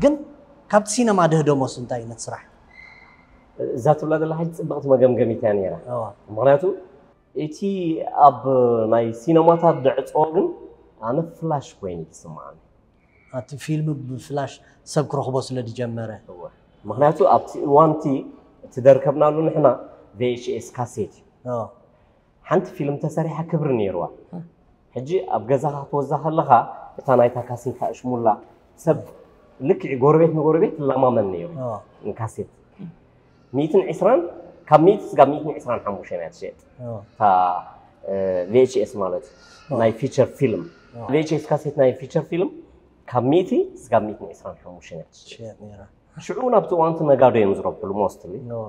ግን ካብቲ ሲነማ ደህደሞስ እንታይ ዓይነት ስራሕ? እዛ ትብላ ዘላ ሕጂ ፅብቕቲ መገምገሚት እያ ነይራ። እዋ። ምክንያቱ እቲ ኣብ ናይ ሲነማታት ድዕፅዎ ግን ኣነ ፍላሽ ኮይኑ ዝስምዓኒ። እቲ ፊልም ብፍላሽ ሰብ ክረኽቦ ስለ ዝጀመረ። እወ። ምክንያቱ ኣብቲ እዋንቲ እቲ ደርከብናሉ ንሕና ቪኤችኤስ ካሴት እዩ። እዋ። ሓንቲ ፊልም ተሰሪሓ ክብሪ ነይርዋ። ሕጂ ኣብ ገዛኻ ክትወዛ ከለኻ እታ ናይታ ካሴት ኣሽሙላ ሰብ ልክዕ ጎረቤት ንጎረቤት ትለማመን ነይሩ። እዋ። ንካሴት ሚእትን ዕስራን ካብ ሚእቲ ስጋብ ሚእትን ዕስራን ሓሙሽተን እያ ትሸጥ። እዋ። እታ ቪኤችኤስ ማለት እዩ። ናይ ፊቸር ፊልም ቪኤችኤስ ካሴት ናይ ፊቸር ፊልም ካብ ሚእቲ ስጋብ ሚእትን ዕስራን ሓሙሽተን እያ ትሸጥ። ሽየጥ ነይራ። ሽዑ ናብቲ እዋንቲ ነጋዶ እዮም ዝረብሕሉ ሞስትሊ። እዋ።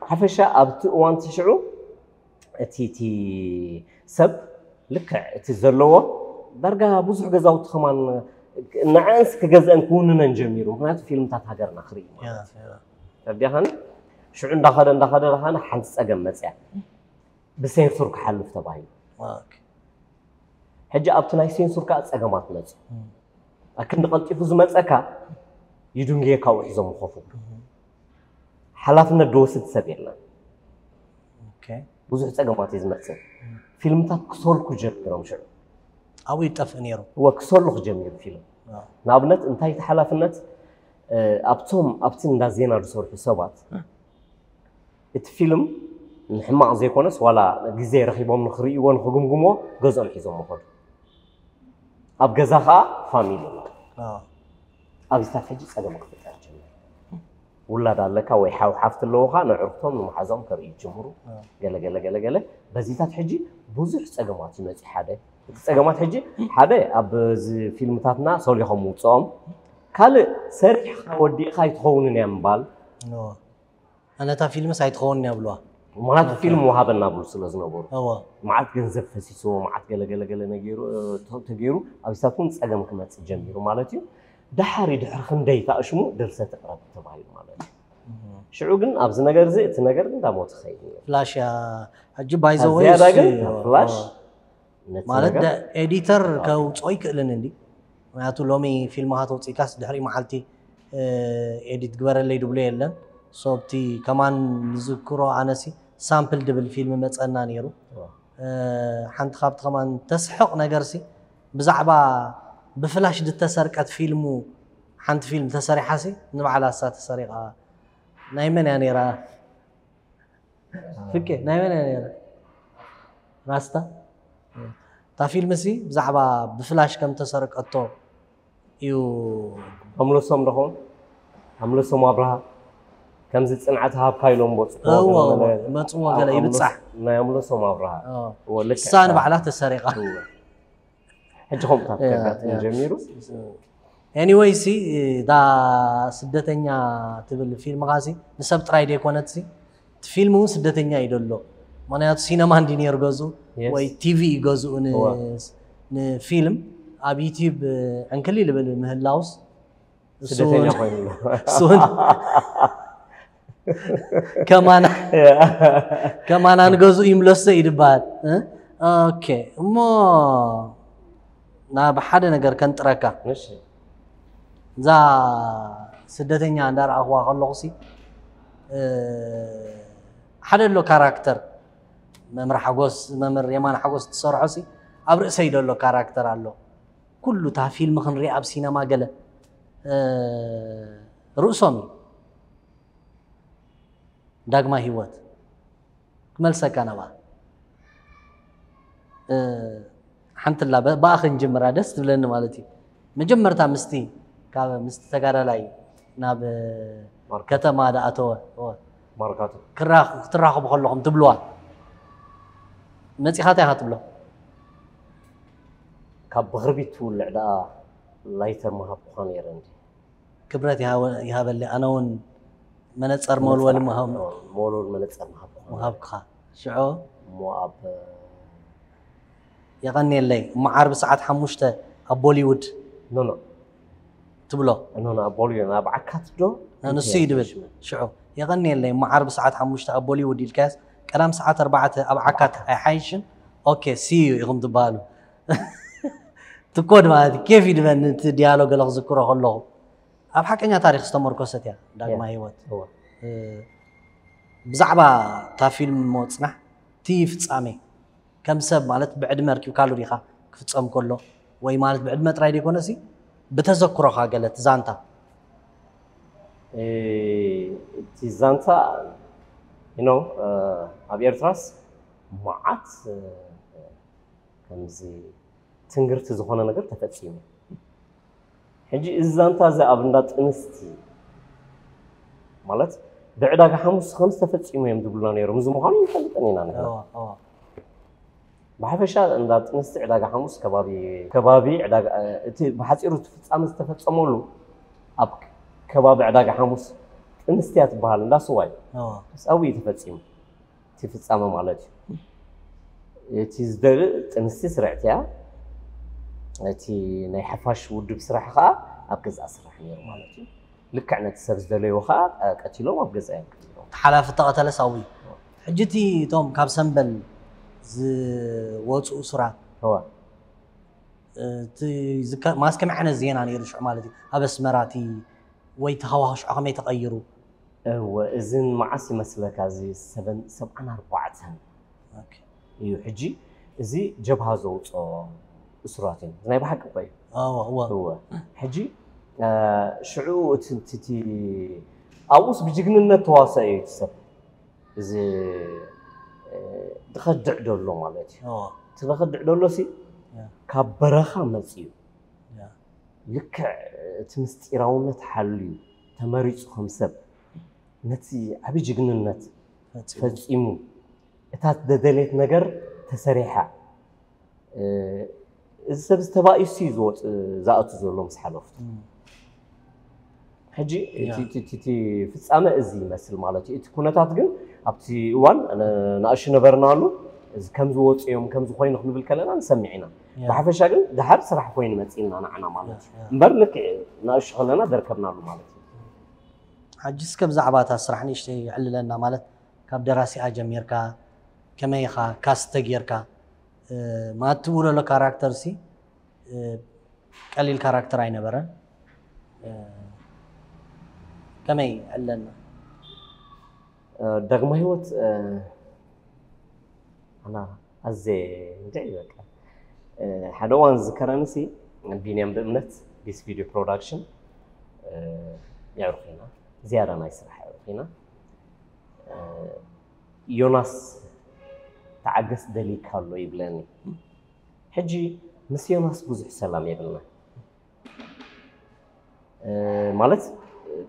ሓፈሻ ኣብቲ እዋንቲ ሽዑ እቲ እቲ ሰብ ልክዕ እቲ ዘለዎ ዳርጋ ብዙሕ ገዛውቲ ከማን ንዐንስ ክገዝአን ክውንነን ጀሚሩ። ምክንያቱ ፊልምታት ሃገርና ክርኢ ማለት እዩ። ያ። ተረዲኻኒ? ሽዑ እንዳኸደ እንዳኸደ ዳኻነ ሓንቲ ፀገም መፅያ ብሴንሱር ክሓልፍ ተባሂሉ። ኦኬ። ሕጂ ኣብቲ ናይ ሴንሱር ከዓ ፀገማት መፁ። ኣክንዲ ቀልጢፉ ዝመፀካ ይድንግየካ ውሕ ዘምኸፉ ሓላፍነት ዝወስድ ሰብ የለን። ኦኬ። ብዙሕ ፀገማት እዩ ዝመፅእ። ፊልምታት ክሰልኩ ጀሚሮም ሽዑ ኣብኡ ይጠፍእ ነይሩ። እወ ክሰልኩ ጀሚሩ ፊልም። ንኣብነት እንታይ እቲ ሓላፍነት ኣብቶም ኣብቲ እንዳ ዜና ዝሰርሑ ሰባት እቲ ፊልም ንሕማቕ ዘይኮነስ ዋላ ግዜ ረኺቦም ንክርእይዎ ንክግምግሞ ገዝኦም ሒዞም መኸዱ። ኣብ ገዛ ከዓ ፋሚሊ ኣለዎ። ኣብዚታት ሕጂ ፀገም ክፍጠር ጀመረ። ውላድ ኣለካ ወይ ሓው ሓፍቲ ኣለውካ ነዕርክቶም ንመሓዞም ከርእዩ ጅምሩ። ገለ ገለ ገለ ገለ በዚታት ሕጂ ብዙሕ ፀገማት ይመፅእ። ሓደ እቲ ፀገማት ሕጂ ሓደ ኣብዚ ፊልምታትና ሰሊኾም ምውፅኦም፣ ካልእ ሰሪሕካ ወዲእካ ኣይትኸውንን እያ ምባል። ኣነታ ፊልምስ ኣይትኸውን እያ ብልዋ። ምክንያቱ ፊልም ወሃበና ብሉ ስለ ዝነበሩ እወ መዓት ገንዘብ ፈሲስዎ መዓት ገለ ገለ ገለ ነገሩ ተገይሩ ኣብዚታት እውን ፀገም ክመፅእ ጀሚሩ ማለት እዩ። ደሓሪ ድሕሪ ክንደይ ታእሽሙ ድርሰት እቕረብ ተባሂሉ ማለት እዩ። ሽዑ ግን ኣብዚ ነገር እዚ እቲ ነገር እንዳሞተ ኸይድ ነይሩ። ፍላሽ እያ ሕጂ ባይዘወይ ዝያዳ ግን ፍላሽ ነቲ ማለት ነገር ኤዲተር ከውፅኦ ይክእልን እንዲ ምክንያቱ ሎሚ ፊልምካ ተውፅኢካስ ድሕሪ መዓልቲ ኤዲት ግበረለይ ድብሎ የለን። ሶብቲ ከማን ዝዝክሮ ኣነሲ ሳምፕል ድብል ፊልም መፀና ነይሩ። ሓንቲ ካብቲ ከማን ተስሕቕ ነገርሲ ብዛዕባ ብፍላሽ ዝተሰርቀት ፊልሙ ሓንቲ ፊልም ተሰሪሓሲ ንባዕላ እሳ ተሰሪቓ ናይ መን እያ ነይራ? ፍቄ ናይ መን እያ ነይራ? ራስታ እታ ፊልምሲ ብዛዕባ ብፍላሽ ከም ተሰርቀቶ እዩ። ኣምለሶም ዶኾን ኣምለሶም ኣብርሃ ከምዚ ፅንዓት ሃብካ ኢሎም በፅዎ እዎ ገለ እዎ መለ መፅዎ ገለ ይብፃሕ። ናይ ኣምለሶም ኣብርሃ እዎ። እዎ፣ ልክዕ። እሳ ንባዕላ ተሰሪቓ። ሕጂ ከምኡታት ያ፣ ከጋጥም ያ። ጀሚሩ። ኤኒወይ ሲ እዛ ስደተኛ ትብል ፊልምኻ ሲ ንሰብ ጥራይ ዘይኮነት ሲ እቲ ፊልም እውን ስደተኛ እዩ ደሎ። ምክንያቱ ሲነማ እንዲ ነይሩ ገዝኡ Yes። ወይ ቲቪ እዩ ገዝኡ ን- እዋ። ንፊልም ኣብ ዩቲዩብ ዕንክሊ ልብል ምህላውስ እሱ ስደተኛ እውን- ኮይኑ ኣሎ። እሱ እውን ከማና ከማና ንገዝኡ ይምለሶ እዩ ድበሃል። እ? ኦኬ እሞ ናብ ሓደ ነገር ከንጥረካ እሺ። እዛ ስደተኛ እንዳረኣኽዋ ከለኹሲ እ፣ ሓደ ኣሎ ካራክተር መምህር ሓጎስ መምህር የማን ሓጎስ ትሰርሖሲ ኣብ ርእሰይ ዘሎ ካራክተር ኣሎ። ኩሉ እታ ፊልም ክንሪኣ ኣብ ሲነማ ገለ እ፣ ርእሶም እዩ ዳግማይ ህይወት ክመልሰካ ናብኣ እ፣ ሓንቲ ላ በ- ብኣ ክንጅምራ ደስ ትብለኒ ማለት እዩ። መጀመርታ ምስቲ ካብ ምስቲ ተጋዳላይ ናብ እ፣ ማርካ- ከተማ ዝኣተወ እወ፣ ማርካቶ ክራኽ- ክትራኸቡ ከለኹም ትብልዋ መፂኻ እንታይ ኢኻ ትብሎ? ካብ ብኽርቢት ትውልዕ ደኣ ላይተር ምሃብኩኻ ነይረ እንዲ። ክብረት ይሃወ- ይሃበለይ ኣነ እውን መነፀር መወልወሊ ምሃብ መወልወል መነፀር ምሃብኩኻ ነይረ። ምሃብኩኻ ሽዑ እሞ ኣብ የቐንየለይ እሞ ዓርቢ ሰዓት ሓሙሽተ ኣብ ቦሊውድ ኖ ኖ ትብሎ ኖ ኖ ኣብ ቦሊውድ ኣብ ዓካት ዶ ንሱ እዩ ድብል ሽዑ የቐንየለይ እሞ ዓርቢ ሰዓት ሓሙሽተ ኣብ ቦሊውድ ኢልካያስ ቀዳም ሰዓት ኣርባዕተ ኣብ ዓካት ኣይሓይሽን ኦኬ ሲዩ ኢኹም ትበሃሉ ትኮድ ማለት እዩ። ኬፍ ይድበኒ እቲ ዲያሎግ ገለ ክዝክሮ ከለኹ ኣብ ሓቀኛ ታሪክ ዝተመርኮሰት እያ ዳግማ እያ። ህይወት እወ ብዛዕባ እታ ፊልም ምፅናሕ እቲ ፍፃሜ ከም ሰብ ማለት ብዕድመ ኣርኪብካሉ ዲኻ ክፍፀም ከሎ ወይ ማለት ብዕድመ ጥራይ ዘይኮነሲ ብተዘክሮኻ ገለ እቲ ዛንታ እቲ ዛንታ you know ኣብ ኤርትራስ መዓት ከምዚ ትንግርቲ ዝኾነ ነገር ተፈፂሙ ሕጂ እዚ ዛንታ እዚ ኣብ እንዳ ጥንስቲ ማለት ብዕዳጋ ሓሙስ ከም ዝተፈፂሙ እዮም ዝብሉና ነይሮም እዚ ምዃኑ ንፈልጠን ኢና ንሕና እወ፣ እወ። ብሓፈሻ እንዳ ጥንስቲ ዕዳጋ ሓሙስ ከባቢ ከባቢ ዕዳጋ እቲ ብሓፂሩ እቲ ፍፃመ ዝተፈፀመሉ ኣብ ከባቢ ዕዳጋ ሓሙስ ጥንስቲ እያ ትበሃል እንዳ ስዋይ እወ። ኣብኡ እዩ ተፈፂሙ እቲ ፍፃመ ማለት እዩ እቲ ዝደልእ ጥንስቲ ስርዕቲ እያ እቲ ናይ ሓፋሽ ውድብ ስራሕ ከዓ ኣብ ገዛ ስራሕ ነይሩ ማለት እዩ ልክዕ ነቲ ሰብ ዝደለይዎ ከዓ ቀቲሎም ኣብ ገዛ እዮም ቀቲሎም ሓላፊ ተቐተለ ሳዊ ሕጂ እቲ እቶም ካብ ሰንበል ዝወፁ እሱራት እወ እቲ ዝከ- ማስ ከመይ ዓይነት ዜና ነይሩ ሽዑ ማለት እዩ ኣብ ኣስመራ እቲ ወይ እቲ ሃዋህው ሽዑ ከመይ ተቐይሩ እወ እዚ መዓስ ይመስለካ እዚ ሰበን ሰብዓን ኣርባዕተን እዩ ሕጂ እዚ ጀብሃ ዘውፅኦ እሱራት እዮም ናይ ብሓቂ እኮ እዩ እወ እወ እወ ሕጂ ሽዑ እቲ ኣብኡስ ብጅግንነት ተዋሰ እዩ እቲ ሰብ እዚ ዝኸድዕ ደሎ ማለት እዩ እወ እቲ ዝኸድዕ ደሎ ሲ ያ ካብ በረኻ መፅኡ ያ ልክዕ እቲ ምስጢራውነት ሓልዩ ተመሪፁ ከም ሰብ ነቲ ዓብዪ ጅግንነት ፈፂሙ ፈፂሙ እታ ዝደደሌት ነገር ተሰሪሓ እዚ ሰብ ዝተባኢሱ እዩ ዝወፅ ዝኣቱ ዘሎ ምስ ሓለፍቱ ሕጂ እቲ ፍፃመ እዚ ይመስል ማለት እዩ እቲ ኩነታት ግን ኣብቲ እዋን ንኣሹ ነበርናሉ ከም ዝወፁ እዮም ከም ዝኾይኑ ክንብል ከለና ንሰምዕ ኢና ብሓፈሻ ግን ድሓር ስራሕ ኮይኑ መፅእና ንዓና ማለት እዩ እምበር ልክዕ ንኣሹ ከለና ዘርከብናሉ ማለት እዩ ሓጅስ ከም ዛዕባታ ስራሕ ንእሽተይ ይዕልለና ማለት ካብ ደራሲኣ ጀሚርካ ከመይ ኢኻ ካስተ ጌርካ ማለት ትብሎ ኣሎ ካራክተር ሲ ቀሊል ካራክተር ኣይነበረን ከመይ ኣለና ዳግማ ህይወት ኣና ኣዘ እንታይ በቃ ሓደ እዋን ዝዝከረኒ ሲ ቢንያም ብእምነት ዲስ ቪድዮ ፕሮዳክሽን የዕሩኽ ኢና ዝያዳ ናይ ስራሕ የዕሩኽ ኢና ዮናስ ተዓገስ ደሊካ ኣሎ ይብለኒ ሕጂ ምስ ዮናስ ብዙሕ ሰላም የብልና ማለት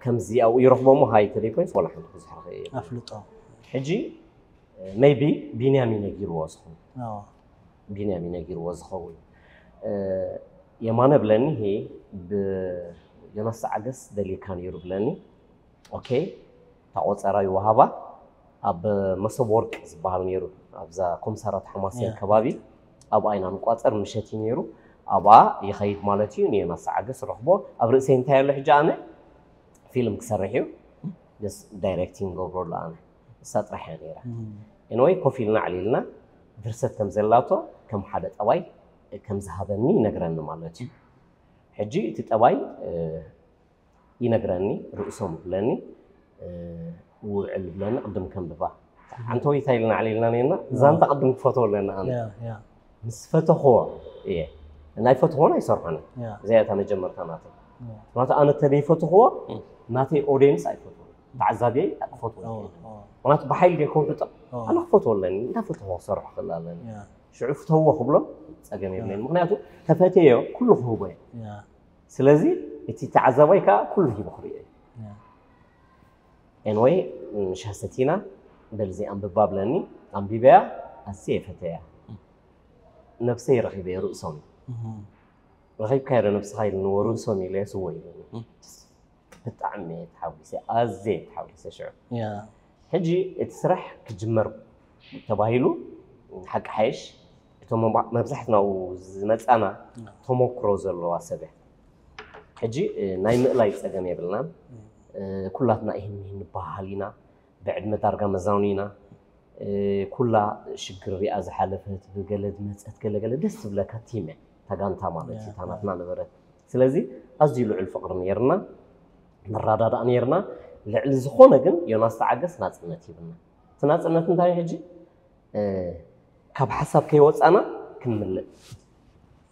ከምዚ ኣብኡ ይረኽቦ ሞ ሃይ ተደይ ኮይንስ ዋላ ሓንቲ ብዙሕ ረኸ ኣፍልጦ ሕጂ maybe ቢንያም ይነጊርዎ ዝኸውን ቢንያም ይነጊርዎ ዝኸውን የማነ ብለኒ ሄ ብዮናስ ተዓገስ ደልየካ ነይሩ ብለኒ ኦኬ እታ ቆፀራ ይወሃባ ኣብ መሶብ ወርቂ ዝበሃል ነይሩ ኣብዛ ኮምሳራት ሓማሴን ከባቢ ኣብኣ ኢና ንቋፀር ምሸት እዩ ነይሩ ኣብኣ ይኸይድ ማለት እዩ ንየማስ ዓገስ ረኽቦ ኣብ ርእሰይ እንታይ ኣሎ ሕጂ ኣነ ፊልም ክሰርሕ እዩ ዳይሬክቲንግ ገብረሉ ኣነ እሳ ጥራሕ እያ ነይራ ኤንወይ ኮፍ ኢልና ዕሊልና ድርሰት ከም ዘላቶ ከም ሓደ ጠባይ ከም ዝሃበኒ ይነግረኒ ማለት እዩ ሕጂ እቲ ጠባይ ይነግረኒ ርእሶም ይብለኒ ውዕል ይብለኒ ቅድም ከንብባ ሓንቲ ወይታ ኢልና ዓሊልና ነና ዛንታ ቅድም ክፈትዎ ኣለና ኣነ ምስ ፈተኽዎ እየ ናይ ፈትኽዎን ኣይሰርሖን እዚኣ እታ መጀመርታ ናተይ ምክንያቱ ኣነ ተደይፈትኽዎ ናተይ ኦዲየንስ ኣይፈትዎ ተዓዛብየይ ክፈትዎ ምክንያቱ ብሓይሊ ደይ ከውሕጦ ኣነ ክፈትዎ ኣለኒ እንታይ ፈትኽዎ ክሰርሖ ክእል ኣለኒ ሽዑ ፍተዎ ክብሎም ፀገም የብለኒ ምክንያቱ ተፈትየዮ ኩሉ ክህቦ እየ ስለዚ እቲ ተዓዛባይ ከዓ ኩሉ ሂቡ ክርእዮ እዩ ኤንወይ ሻሂ ሰቲና በልዚ ኣንብባ ብለኒ ኣንቢበያ ኣዝየ የፈተያ ነብሰይ ረኺበ ርእሶም ረኺብካዮ ዶ ነብስኻ ኢልንዎ ርእሶም ኢለ ስዎ ኢለኒ ብጣዕሚ ተሓጒሰ ኣዝየ ተሓጒሰ ሽዑ ሕጂ እቲ ስራሕ ክጅመር ተባሂሉ ሓቂ ሓይሽ እቶም መብዛሕትና ዝመፃና ተመክሮ ዘለዋ ሰብ ሕጂ ናይ ምእላይ ፀገም የብልናን ኩላትና ይህን ይህን ንበሃል ኢና ብዕድመ ዳርጋ መዛኑ ኢና ኩላ ሽግር ሪኣ ዝሓለፈት ብገለ ዝመፀት ገለገለ ደስ ትብለካ ቲም እያ ተጋንታ ማለት እዩ ታናትና ነበረት ስለዚ ኣዝዩ ልዑል ፍቅሪ ነርና ንረዳዳእ ነይርና። ልዕሊ ዝኾነ ግን ዮናስ ተዓገስ ናፅነት ሂብና። እቲ ናፅነት እንታይ ሕጂ ካብ ሓሳብ ከይወፃና ክንምልእ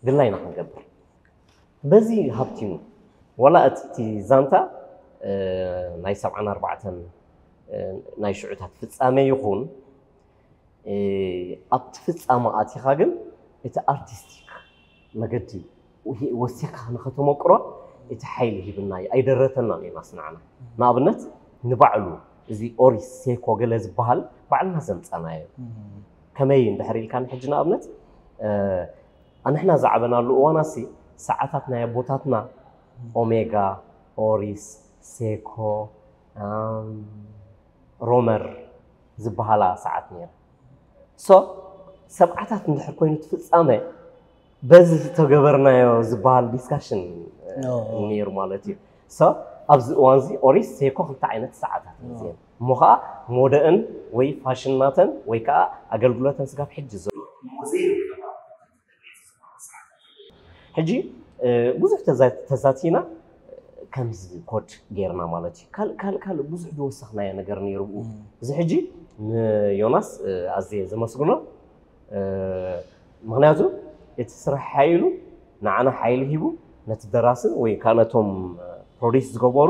ግላይና ክንገብር በዚ ሃብቲሙ። ዋላ እቲ ዛንታ ናይ ሰብዓን ኣርባዕተን ናይ ሽዑታት ፍፃመ ይኹን ኣብቲ ፍፃመ ኣቲኻ ግን እቲ ኣርቲስቲክ መገዲ ወሲኻ ንኸተመቅሮ እቲ ሓይሊ ሂብና እዩ። ኣይደረተናን እዩ ናስንዓና። ንኣብነት ንባዕሉ እዚ ኦሪስ ሴኮ ገለ ዝበሃል ባዕልና ዘምፃናዮ ከመይ እንድሕር ኢልካ ንሕጂ ንኣብነት ኣንሕና ዝዓበናሉ እዋናሲ ሰዓታት ናይ ኣቦታትና ኦሜጋ፣ ኦሪስ፣ ሴኮ፣ ሮመር ዝበሃላ ሰዓት ነይረ። ሶ ሰብዓታት እንድሕር ኮይኑ ትፍፃመ በዚ ዝተገበርናዮ ዝበሃል ዲስካሽን ነይሩ ማለት እዩ። ሶ ኣብዚ እዋን እዚ ኦሪስ ሴኮ ክልተ ዓይነት ሰዓታት እዚአን እሞ ከዓ ሞደአን ወይ ፋሽን ናተን ወይ ከዓ ኣገልግሎተን ስጋብ ሕጂ ዘሎ ሕጂ ብዙሕ ተዛቲና ከምዚ ኮድ ጌርና ማለት እዩ። ካልእ ካልእ ብዙሕ ዝወሰኽናዮ ነገር ነይሩ ብኡ። እዚ ሕጂ ንዮናስ ኣዝየ ዘመስግኖ፣ ምክንያቱ እቲ ስራሕ ሓይሉ ንዓና ሓይሊ ሂቡ ነቲ ደራስን ወይ ከዓ ነቶም ፕሮዲስ ዝገበሩ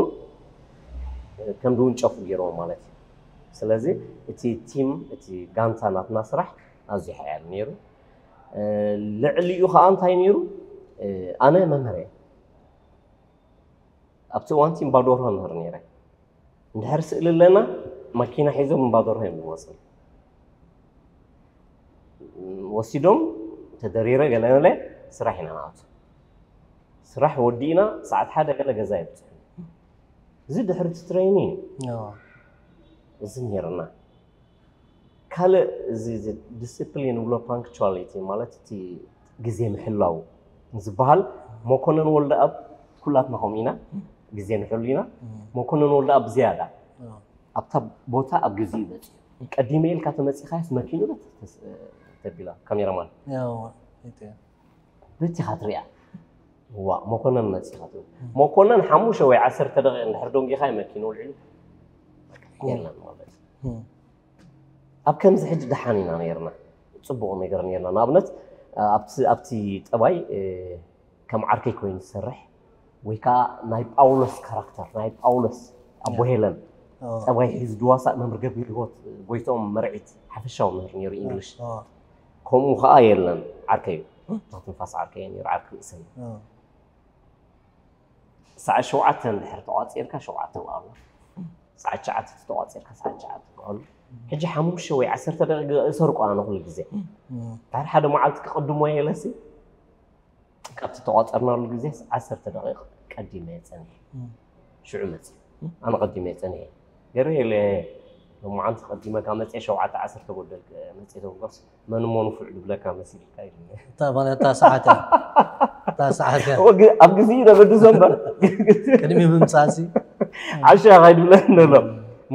ከም ዝውንጨፉ ገይርዎም ማለት እዩ። ስለዚ እቲ ቲም እቲ ጋንታ ናትና ስራሕ ኣዝዩ ሓያል ነይሩ። ልዕሊኡ ከዓ እንታይ ነይሩ? ኣነ መምህር እየ። ኣብቲ እዋንቲ እምባዶርሆ ምህር ነይረ። እንድሕር ስእሊ ኣለና ማኪና ሒዞም እምባዶርሆ እዮም ዝመፁ። ወሲዶም ተደሪረ ገለ ገለ ስራሕ ኢና ንኣቱ። ስራሕ ወዲእና ሰዓት ሓደ ገለ ገዛ ይብፅሑ። እዚ ድሕሪ እቲ ትሬኒንግ እዩ። እዚ ነይርና። ካልእ እዚ ዲስፕሊን ብሎ ፓንክቹዋሊቲ ማለት እቲ ግዜ ምሕላው ዝበሃል መኮነን ወልደኣብ ኩላትና ከምኡ ኢና። ግዜ ንሕሉ ኢና። መኮነን ወልደኣብ ብዝያዳ ኣብታ ቦታ ኣብ ግዜ እዩ መፅኡ። ቀዲመ ኢልካ ተመፂኻስ መኪኑ ተቢላ ካሜራማን በቲኻ ትሪኣ። ዋ መኮነን መፂኻ ትብል። መኮነን ሓሙሽተ ወይ ዓሰርተ ደቂቕ እንድሕር ደንጊኻ መኪኑ ውልዕሉ የለን ማለት እዩ። ኣብ ከምዚ ሕጂ ደሓን ኢና ነይርና። ፅቡቕ ነገር ነይርና። ንኣብነት ኣብቲ ጠባይ ከም ዓርከይ ኮይኑ ዝሰርሕ ወይ ከዓ ናይ ጳውሎስ ካራክተር ናይ ጳውሎስ ኣቦ ሄለን ጠባይ ሒዙ ድዋሳእ መምህር ገብረ ህይወት ጎይትኦም መርዒት ሓፈሻዊ መምህር ነይሩ ኢንግሊሽ። ከምኡ ከዓ የለን ዓርከይ እዩ። ትንፋስ ዓርከይ ነይሩ ዓርኪ ርእሰይ። ሰዓት ሸውዓተ እንድሕር ተቋፂርካ ሸውዓተ ውዓሉ። ሰዓት ትሽዓተ ተቋፂርካ ሰዓት ትሽዓተ ውዓሉ። ሕጂ ሓሙሽተ ወይ ዓሰርተ ደቂቕ እሰርቆ ኣነ ኩሉ ግዜ። ድሕሪ ሓደ መዓልቲ ክቕድሞ የለሲ ካብቲ ተቋፀርናሉ ግዜ ዓሰርተ ደቂቕ ቀዲመ እየ ፀኒሐ። ሽዑ መፅእ ኣነ ቀዲመ እየ ፀኒሐ። ገረ የለ ሎማዓንቲ ቀዲመካ መፅእ ሸውዓተ ዓሰርተ ጎደል መፅእ ተብሎስ መን እሞ ንፉዕ ዝብለካ መሲልካ ኢሉኒ። እታ ማለት እታ ሰዓት እያ። እታ ሰዓት እያ። ወግ- ኣብ ግዜ እዩ ደበድሶ እምበር ቅድሚ ምምፃእሲ ዓሻ ካይድብለ እንደሎ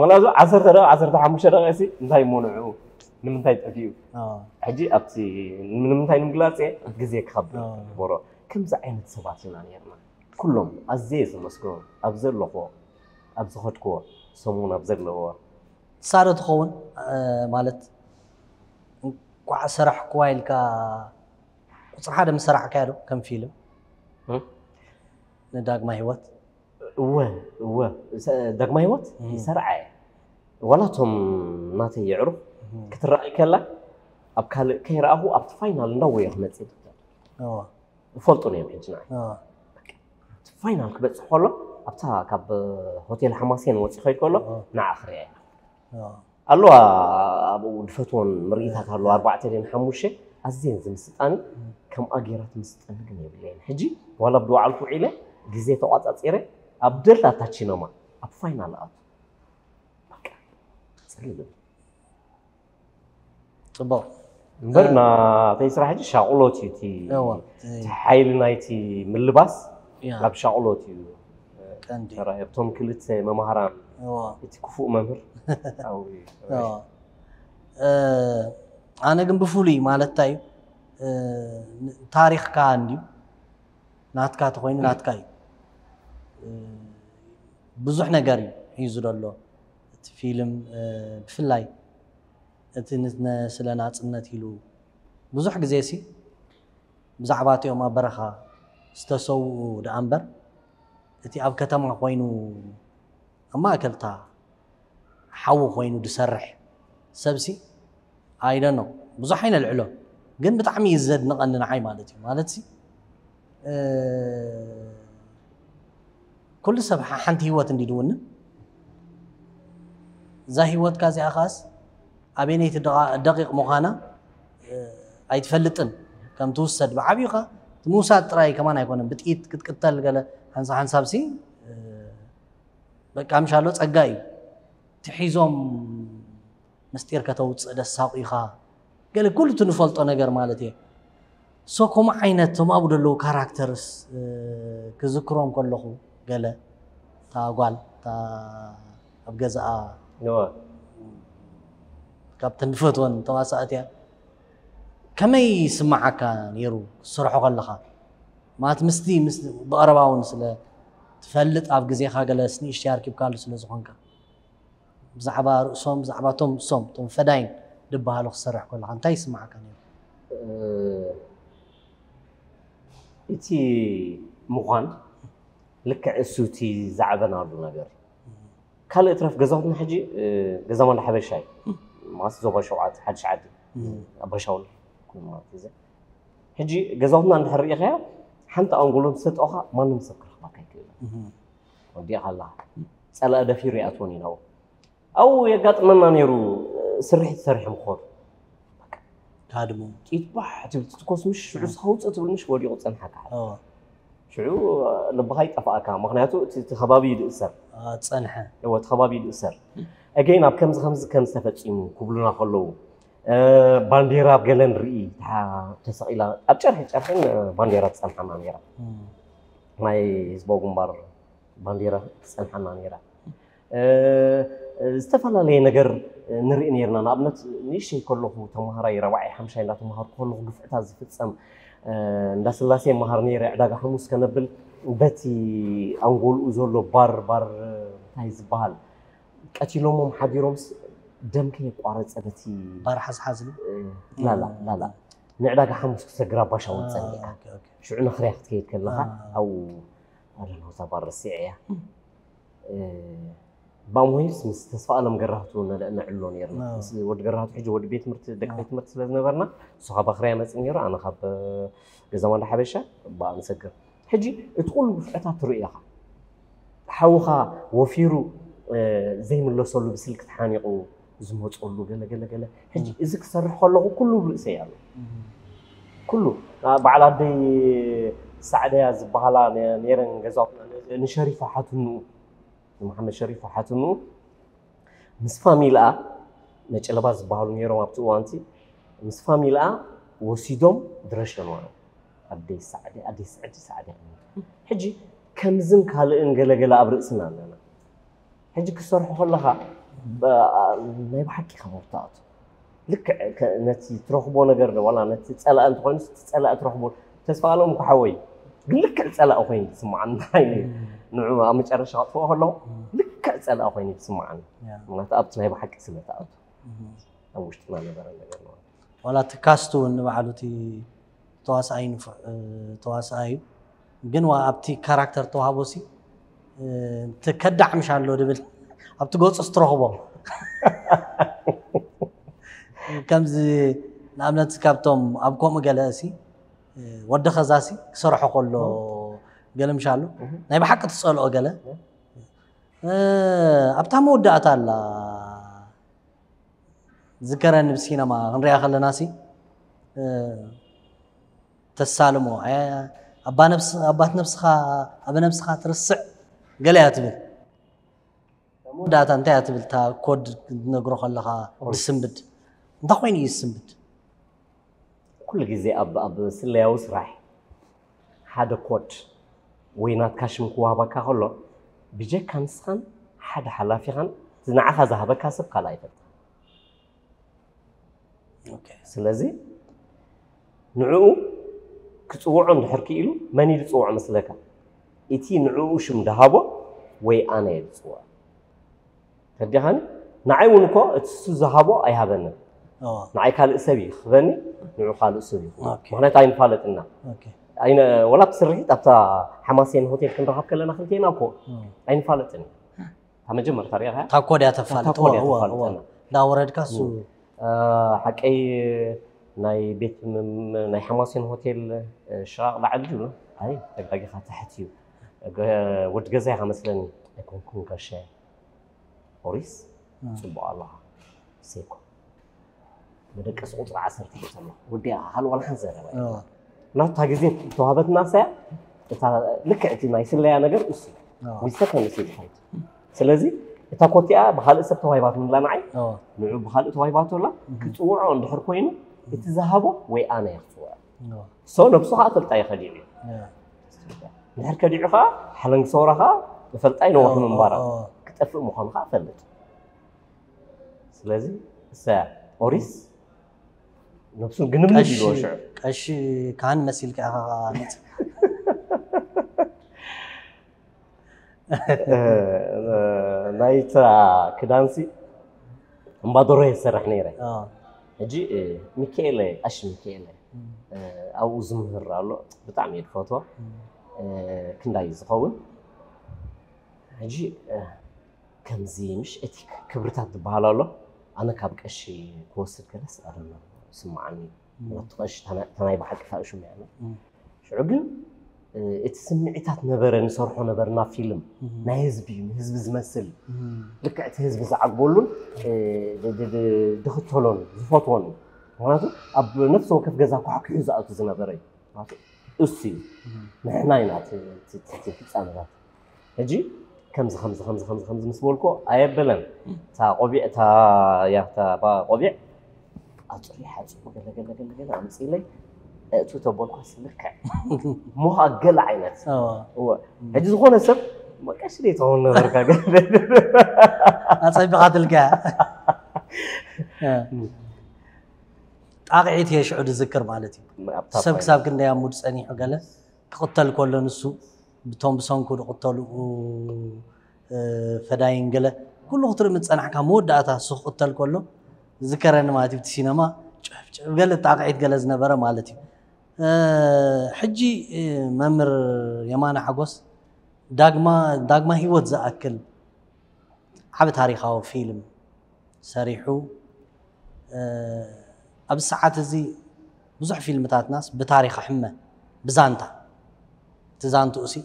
መላዙ ዓሰርተ ደቂቕ ዓሰርተ ሓሙሽተ ደቂቕ ሲ እንታይ እሞ ንዕኡ ንምንታይ ጠፊኡ ኣዎ። ሕጂ ኣብቲ ንምንታይ ንምግላፅ እየ ግዜ ክኸብር ኣዎ። ቦሮ ከምዚ ዓይነት ሰባት ኢና ነርና ኩሎም ኣዘየ ዘመስግኖም ኣብ ዘለኽዎ ኣብ ዝኸድክዎ ሰሙን ኣብ ዘለዎ ሳዶ ትኸውን ማለት እንኳዕ ሰራሕክዋ ኢልካ ቁፅሪ ሓደ ምስ ሰራሕካዮ ዶ ከም ፊልም እም? ንዳግማ ህይወት እወ እወ ሰ- ዳግማይ ህይወት እም። ይሰርዓ እየ ዋላ እቶም ናተይ የዕሩኽ እም። ክትረኣይ ከላ ኣብ ካልእ ከይረኣኹ ኣብቲ ፋይናል እንዳወየ ክመፅእ ይኽእል እዋ፣ ይፈልጡን እዮም ሕጂ ንዓይ እዋ፣ ፋይናል ክበፅሕ ከሎ ኣብታ ካብ ሆቴል ሓማሴን ወፂ ከይድ ከሎ እዋ፣ ንዓ ክሪኣ እዋ። ኣለዋ ኣብኡ ድፈትዎን ምርኢታት ኣለዋ ኣርባዕተ ድን ሓሙሽተ ኣዝየን ዝምስጣኒ ከምኣ ገይራ ትምስጠኒ ግን የብለይን ሕጂ ዋላ ብድወዓልኩ ውዒለ ግዜ ተቋፃፂረ ኣብ ደላታ ቺነማ ኣብ ፋይናል ኣቱ በቃ ፅልል እብል ፅቡቅ እምበር ናተይ ስራሕ ሕጂ ሻቕሎት እዩ እቲ እዋ፣ እቲ እቲ ሓይሊ ናይቲ ምልባስ ያ፣ ኣብ ሻቕሎት እዩ ቀንዲ ተራእየ። እቶም ክልተ መማህራን እዋ፣ እቲ ክፉእ መምህር ኣብኡ እዩ። እዋ። እ፣ ኣነ ግን ብፍሉይ ማለት እንታይ እዩ እ፣ ታሪኽካ እንድዩ ናትካ ተኮይኑ ናትካ እዩ እ፣ ብዙሕ ነገር እዩ ሒዙ ዘሎ እቲ ፊልም። ብፍላይ እቲ ስለ ናፅነት ኢሉ ብዙሕ ግዜ ሲ ብዛዕባ እቲኦም ኣብ በረኻ ዝተሰውኡ ደኣ እምበር እቲ ኣብ ከተማ ኮይኑ ኣብ ማእከልታ ሓዊ ኮይኑ ዝሰርሕ ሰብሲ ኣይደኖ ብዙሕ ኣይነልዕሎ፣ ግን ብጣዕሚ እዩ ዘድንቐኒ ንዓይ ማለት እዩ። ማለት ኩሉ ሰብ ሓንቲ ህይወት እንዲ ድውንን እዛ ህይወትካ እዚኣ ኻስ ኣበየነይቲ ደቂቕ ምዃና ኣይትፈልጥን። ከም ትውሰድ ብዓብዩኻ እቲ ምውሳድ ጥራይ ከማን ኣይኮነን፣ ብጥይት ክትቅተል ገለ ሓንሳ ሓንሳብ ሲ በቃ ምሻሎ ጸጋ እዩ። ትሒዞም ምስጢር ከተውፅእ ደሳቑ ኢኻ። ገለ ኩሉ እቲ ንፈልጦ ነገር ማለት እየ። ሶ ከምኡ ዓይነት ቶም ኣብኡ ዘለዉ ካራክተርስ ክዝክሮም ከለኹ ገለ እታ ጓል እታ ኣብ ገዛኣ ካብተን ንፈትወን ተዋሳእቲ እያ። ከመይ ይስምዓካ ነይሩ ክትሰርሖ ከለኻ? ማለት ምስቲ ምስ ብቐረባ እውን ስለ ትፈልጥ ኣብ ግዜኻ ገለ ንእሽተይ ኣርኪብካሉ ስለ ዝኾንካ። ብዛዕባ ርእሶም ብዛዕባ ቶም እሶም ቶም ፈዳይን ዝበሃሉ ክትሰርሕ ከለኻ እንታይ ይስምዓካ ነይሩ? እቲ ምዃን ልክዕ እሱ እቲ ዝዓበናሉ ነገር እዩ። ካልእ እትረፍ ገዛውትና ሕጂ ገዛ ማል ሓበሻ እዩ። ማለት ዞባ ሸውዓተ ሓድሽ ዓዲ ኣባሻውል ማለት እዚ ሕጂ ገዛውትና እንድሕር ርኢኻያ ሓንቲ ኣንጎሎ ምስ ሰጠኻ ማንም ሰብ ክረኽባካ ኣይክእልን። ወዲእኻ ኣለኻ። ጸላኢ ደፊሩ ይኣትወን እዩ ናብኡ። ኣብኡ የጋጥመና ነይሩ። ስርሒት ሰሪሖም ክኸዱ ካድሙ ጥይት ባሕ ትብል ትትኮስ ምሽ ሽዑ ዝኸውፅእ ትብል ምሽ ወዲቑ ፀንሓካ ሽዑ ልብኻ ይጠፍኣካ። ምክንያቱ እቲ ከባቢ ይድእሰር ፀንሐ እቲ ከባቢ ይድእሰር። ኣገይን ኣብ ከምዚ ከምዚ ከም ዝተፈፂሙ ክብሉና ከለዉ ባንዴራ ኣብ ገለ ንርኢ ተሰቒላ ኣብ ጨርሒ ጨርሕን ባንዴራ ትፀንሓና ነይራ። ናይ ህዝባዊ ግንባር ባንዴራ ትፀንሓና ነይራ። ዝተፈላለየ ነገር ንርኢ ነርና። ንኣብነት ንእሽተይ ከለኹ ተምሃራይ ራብዓይ ሓምሻይ እንዳተምሃርኩ ከለኹ ግፍዕታት ዝፍፀም እንዳስላሴ መሃር ነይረ። ዕዳጋ ሓሙስ ከነብል በቲ ኣንጎልኡ ዘሎ ባር ባር እንታይ ዝበሃል ቀቲሎሞም ሓዲሮምስ ደም ከየቋረፀ በቲ ባር ሓዝሓዝ ላላ ላላ ንዕዳጋ ሓሙስ ክሰግር ኣባሻውል ፀኒዕካ ሽዑ ነኽርያ ክትከይድ ከለኻ ኣብኡ ኣደነውታ ባር ረሲዐ እያ። ብኣምሆይስ ምስ ተስፋ ኣለም ገራህቱ ነዕሎ ነርና። ምስ ወዲ ገራህቱ ሕጂ ወዲ ቤት ትምህርቲ ደቂ ቤት ትምህርቲ ስለ ዝነበርና እሱ ካብ ኣኽርያ መፅእ ነይሩ ኣነ ካብ ገዛ ማንዳ ሓበሻ ብኣ ንሰግር። ሕጂ እቲ ኩሉ ግፍዕታት ትርኢ ኢኻ። ሓውኻ ወፊሩ ዘይምለሰሉ ብስልኪ ተሓኒቑ ዝመፀሉ ገለ ገለ ገለ ሕጂ እዚ ክሰርሕ ከለኹ ኩሉ ብርእሰይ ኣሎ። ኩሉ በዓል ኣደይ ሳዕደያ ዝበሃላ ነይረን ገዛውትና ንሸሪፋ ሓትንኡ ንመሓመድ ሸሪፍ ሓትኑ ምስ ፋሚልኣ ነጨለባ ዝበሃሉ ነይሮም ኣብቲ እዋንቲ ምስ ፋሚልኣ ወሲዶም ድረሸንዋ ኣደይ ሳዕዲ ኣደይ ስዕዲ ሳዕዲ ሕጂ ከምዝን ካልእን ገለገለ ኣብ ርእስና ኣለና ሕጂ ክሰርሑ ከለኻ ናይ ብሓቂ ከመርታኣቱ ልክዕ ነቲ ትረኽቦ ነገር ዋላ ነቲ ፀላእ እንተኮይኑ እቲ ፀላእ ትረኽቦ ተስፋ ኣለም እኮ ሓወይ ግን ልክዕ ፀላእ ኮይኑ ትስምዓኒ ንዑ ኣብ መጨረሻ ከጥፍኦ ከለኹ ልክዕ ፀላእ ኮይኑ ትስምዓኒ ምክንያቱ ኣብቲ ናይ ብሓቂ ስለ ትኣቱ ኣብ ውሽጥና ነበረ ነገር ማለት ዋላ እቲ ካስት እውን ንባዕሉ እቲ ተዋስኣይ ንፉዕ ተዋስኣይ እዩ ግን ኣብቲ ካራክተር ተዋህቦ ሲ ከዳዕ ምሽ ኣሎ ድብል ኣብቲ ገፁ ስትረኽቦ ከምዚ ንኣብነት ካብቶም ኣብ ከምኡ ገለ ሲ ወዲ ኸዛ ሲ ክሰርሖ ከሎ ገለ ምሽ ኣሎ ናይ ብሓቂ ትፀልኦ ገለ ኣብታ መወዳእታ ኣላ ዝከረኒ ብሲነማ ክንሪኣ ከለና ሲ ተሳልሞ ኣባት ነብስኻ ኣበ ነብስኻ ትርስዕ ገለ እያ ትብል መወዳእታ እንታይ እያ ትብል እታ ኮድ ክትነግሮ ከለኻ ዝስንብድ እንታይ ኮይኑ እዩ ዝስንብድ ኩሉ ግዜ ኣብ ኣብ ስለያዊ ስራሕ ሓደ ኮድ ወይ ናትካ ሽም ክወሃበካ ከሎ ብጀካ ንስኻን ሓደ ሓላፊኻን እቲ ንዓኻ ዝሃበካ ሰብ ካልእ ኣይፈልጥን ስለዚ ንዕኡ ክፅውዖ እንድሕር ክኢሉ መን እዩ ዝፅውዖ መስለካ እቲ ንዕኡ ሽም ዝሃቦ ወይ ኣነ እየ ዝፅውዖ። ተረዲኻኒ? ንዓይ እውን እኮ እቲ እሱ ዝሃቦ ኣይሃበንን። ንዓይ ካልእ ሰብ እዩ ክህበኒ፣ ንዑ ካልእ ሰብ እዩ። ምክንያቱ ኣይንፋለጥና። ወላ ብስርሒት ኣብታ ሓማሴን ሆቴል ክንረኻብ ከለና ክልቴና እኮ ኣይንፋለጥን እዩ። እታ መጀመርታ ሪኢኻ እታ ኮድያ ተፋልጥ እዋ እዋ እዋ እንዳወረድካ እሱ ሓቀይ ናይ ቤት ናይ ሓማሴን ሆቴል ሽቓቕ ላዕሊ ድዩ? ኣይ ተጋጊኻ ታሕቲ እዩ። ወዲ ገዛ ኢኻ መስለኒ ኣይኮንኩን ጋሻ። ኦሪስ ጽቡቕ ኣለኻ ሴኮ መደቀሲ ቁፅሪ ዓሰርተ ሒዘ ኣለኹ። ወዲኣ ካልእ ዋላ ሓንቲ ዘረባ የለን። ናታ ግዜ ተዋህበትና ሳያ እታ ልክዕ እቲ ናይ ስለያ ነገር እሱ ሚስተር ከንስ ዝኸይድ ስለዚ እታ ኮቲኣ ብካልእ ሰብ ተዋሂባትኒ ንላ ንዓይ ንዑ ብካልእ ተዋሂባቶ ኣላ ክፅውዖ እንድሕር ኮይኑ እቲ ዝሃቦ ወይ ኣነ እየ ክፅውዖ ሶ ነብሱ ከዓ ፈልጣ ይኸዲዑ እዩ እንድሕር ከዲዑ ከዓ ሓለንግሰውራ ከዓ ብፈልጣ ይነወሑ ምንባራ ክጠፍእ ምዃኑ ከዓ ፈልጥ ስለዚ እሳ ኦሪስ ነብሱ ግንብንብ ኢልዎ ሽዑ ቀሺ ካህን መሲልካ ኢኻ መጽእ ናይታ ክዳንሲ እምባዶሮ የሰርሕ ነይረ ሕጂ ሚካኤለ ቀሺ ሚካኤለ ኣብኡ ዝምህር ኣሎ ብጣዕሚ እየ ዝፈትዎ ክንዳይ ዝኸውን ሕጂ ከምዚ ምሽ እቲ ክብርታት ዝበሃል ኣሎ ኣነ ካብ ቀሺ ክወስድ ከለስ ኣደሎ ስምዓኒ እቲ ቀሺ ተናይ ብሓቂ ታእሹም እያ ሽዑ ግን እቲ ስምዒታት ነበረ ንሰርሖ ነበርና ፊልም ናይ ህዝቢ እዩ ንህዝቢ ዝመስል ልክዕ እቲ ህዝቢ ዝዓግበሉን ድኽተሎን ዝፈትዎን እዩ ምክንያቱ ኣብ ነፍሲ ወከፍ ገዛ ኳሕኪሑ ዝኣቱ ዝነበረ እዩ እሱ እዩ ንሕና ኢና ትሕቲ ፍፃመታት ሕጂ ከምዚ ከምዚ ከምዚ ከምዚ ከምዚ ምስ በልኮ ኣየበለን እታ ቆቢዕ እታ ያታ ቆቢዕ ኣፅሪ ሓፂ ገለ ገለ ገለ ገለ ኣምፅለይ እቱ ተበልኳ ስልክዕ ሞኻ ገለ ዓይነት እወ ሕጂ ዝኾነ ሰብ ቀሽ ደይ ትኸውን ነበርካ ኣፀቢቓትልካ ጣቕዒት እየ ሽዑ ዝዝክር ማለት እዩ ሰብ ክሳብ ክንደይ ኣብ ሙድ ፀኒሑ ገለ ክቕተል ከሎ ንሱ ብቶም ብሰንኩ ዝቕተሉ ፈዳይን ገለ ኩሉ ክትርኢ ምስ ፀናሕካ መወዳእታ እሱ ክቕተል ከሎ ዝከረኒ ማለት እዩ እቲ ሲነማ ጨፍጨፍ ገለ ጣቕዒት ገለ ዝነበረ ማለት እዩ ሕጂ መምህር የማነ ሓጎስ ዳግማ ዳግማ ህይወት ዝኣክል ዓቢ ታሪኻዊ ፊልም ሰሪሑ ኣብዚ ሰዓት እዚ ብዙሕ ፊልምታትናስ ብታሪኽ ሕመ ብዛንታ እቲ ዛንትኡ ሲ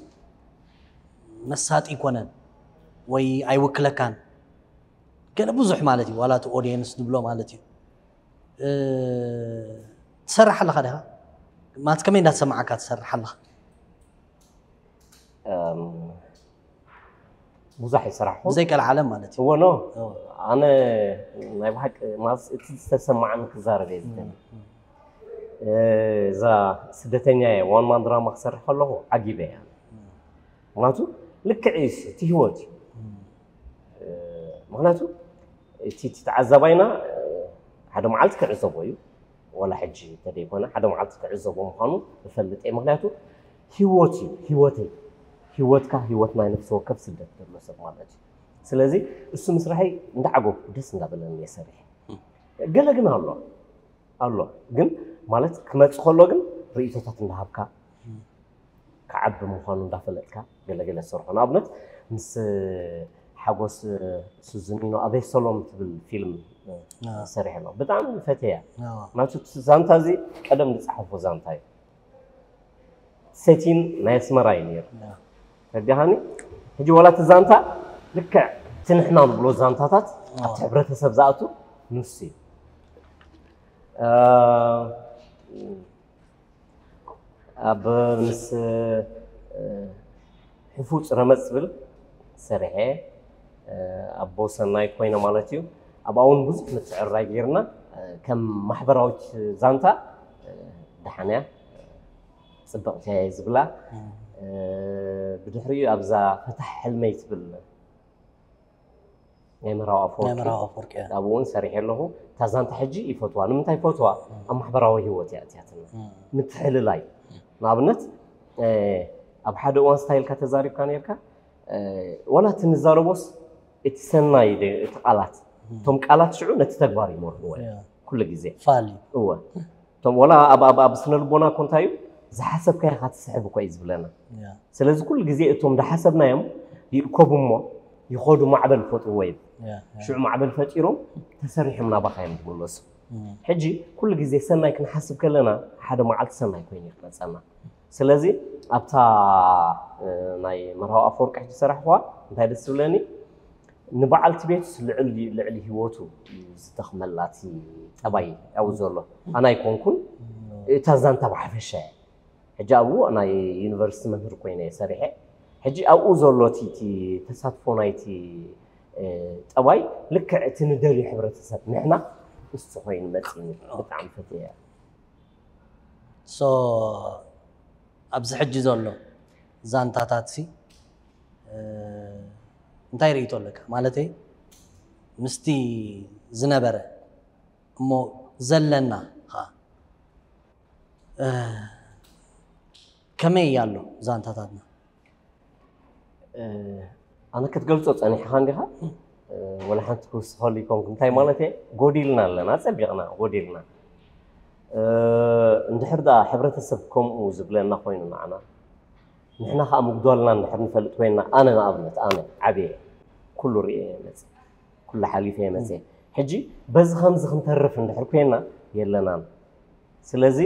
መሳጢ ይኮነን ወይ ኣይውክለካን ገለ ብዙሕ ማለት እዩ ዋላ እቲ ኦዲየንስ ዝብሎ ማለት እዩ ትሰርሕ ኣለኻ ዲኻ ማለት ከመይ እንዳተሰማዓካ ትሰርሕ ኣለኻ ብዙሕ ይሰራሕኹ ብዘይ ቀልዓለም ማለት እዩ እወ ኖ ኣነ ናይ ብሓቂ ማለት እቲ ዝተሰማዓኒ ክዛረብ እየ ዝደሊ እዛ ስደተኛ እየ ዋን ማን ድራማ ክሰርሕ ከለኹ ዓጊበ እያ ምክንያቱ ልክዕ እዩስ እቲ ህይወት እዩ ምክንያቱ እቲ ተዓዛባይና ሓደ መዓልቲ ክዕዘቦ እዩ ዋላ ሕጂ እንተደይኮነ ሓደ መዓልቲ ክዕዘቦ ምዃኑ እፈልጥ እየ ምክንያቱ ህይወት እዩ ህይወተይ ህይወትካ ህይወት ናይ ነፍሲ ወከፍ ስደት ዘሎ ሰብ ማለት እዩ ስለዚ እሱ ምስራሐይ እንዳዓገኩ ደስ እንዳበለኒ እየ ሰሪሐ ገለ ግን ኣሎ ኣሎ ግን ማለት ክመፅ ከሎ ግን ርእቶታት እንዳሃብካ ክዓቢ ምዃኑ እንዳፈለጥካ ገለገለ ዝሰርሖ ንኣብነት ምስ ሓጎስ ሱዝኒኖ ኣበይ ሰሎም ትብል ፊልም ሰሪሐ ኣለኹ ብጣዕሚ ፈትያ ናቱ ዛንታ እዚ ቀደም ዝፀሓፎ ዛንታ እዩ ሴቲን ናይ ኣስመራ እዩ ነይሩ ረዲኻኒ ሕጂ ዋላ እቲ ዛንታ ልክዕ እቲ ንሕና ንብሎ ዛንታታት ኣብቲ ሕብረተሰብ ዝኣቱ ንሱ እዩ ኣብ ምስ ሕፉፅ ረመፅ ዝብል ሰሪሐ ኣቦ ሰናይ ኮይነ ማለት እዩ ኣብኣ እውን ብዙሕ ምትዕርራይ ገይርና ከም ማሕበራዊት ዛንታ ደሓንያ ፅብቕቲ ዝብላ ብድሕሪኡ ኣብዛ ፈታሕ ሕልመይ ትብል ናይ መራዊ ኣፈወርቂ ኣብኡ እውን ሰሪሐ ኣለኹ እታ ዛንታ ሕጂ ይፈትዋ ንምንታይ ይፈትዋ ኣብ ማሕበራዊ ህይወት እያ እትያትና ምትሕልላይ ንኣብነት ኣብ ሓደ እዋን ስታይልካ ተዛሪብካ ነርካ ዋላ እቲ ንዛረቦስ እቲ ሰናይ ደ- እቲ ቃላት እቶም ቃላት ሽዑ ነቲ ተግባር ይመርሕዎ እዮም ኩሉ ግዜ። ፋሊ እወ እቶም ዋላ ኣብ ኣብ ኣብ ስነ ልቦና እኮ እንታይ እዩ ዝሓሰብካዮ ኢኻ ትስሕብ እኮ እዩ ዝብለና። ስለዚ ኩሉ ግዜ እቶም ዝሓሰብናዮም ይእከቡ እሞ ይኸዱ ማዕበል ይፈጥርዎ እዩ። ሽዑ ማዕበል ፈጢሮም ተሰሪሖም ናባኻ እዮም ዝምለሱ። ሕጂ ኩሉ ግዜ ሰናይ ክንሓስብ ከለና ሓደ መዓልቲ ሰናይ ኮይኑ እዩ ክመፀና። ስለዚ ኣብታ ናይ መርሃዊ ኣፈወርቂ ሕጂ ዝሰራሕዋ እንታይ ደስ ዝብለኒ ንበዓልቲ ቤቱስ ልዕሊ ልዕሊ ህይወቱ እዩ ዝደኽመላ እቲ ጠባይ ኣብኡ ዘሎ ኣነ ኣይኮንኩን እታ ዛንታ ብሓፈሻ እያ። ሕጂ ኣብኡ ናይ ዩኒቨርሲቲ መምህር ኮይነ እየ ሰሪሐ። ሕጂ ኣብኡ ዘሎ እቲ እቲ ተሳትፎ ናይቲ ጠባይ ልክዕ እቲ ንደልዩ ሕብረተሰብ ንሕና ንሱ ኮይኑ መፂኒ ብጣዕሚ ፈትየ። so ኣብዚ ሕጂ ዘሎ ዛንታታት ሲ እንታይ ርእይቶ ኣለካ? ማለተይ ምስቲ ዝነበረ እሞ ዘለና ከዓ ከመይ ኣሎ ዛንታታትና? ኣነ ክትገልፆ ፀኒሕኻ እንዲኻ ወላ ሓንቲ ክውስኸሉ ይኮንኩ እንታይ ማለት እየ ጎዲልና ኣለና ፀቢቕና ጎዲልና እንድሕር ዳ ሕብረተሰብ ከምኡ ዝብለና ኮይኑ ንዓና ንሕና ከዓ ምጉዳልና እንድሕር ንፈልጥ ኮይና ኣነ ንኣብነት ኣነ ዓብየ ኩሉ ርእየ መፅ ኩሉ ሓሊፈ መፅ ሕጂ በዚ ከምዚ ክንተርፍ እንድሕር ኮይና የለናን ስለዚ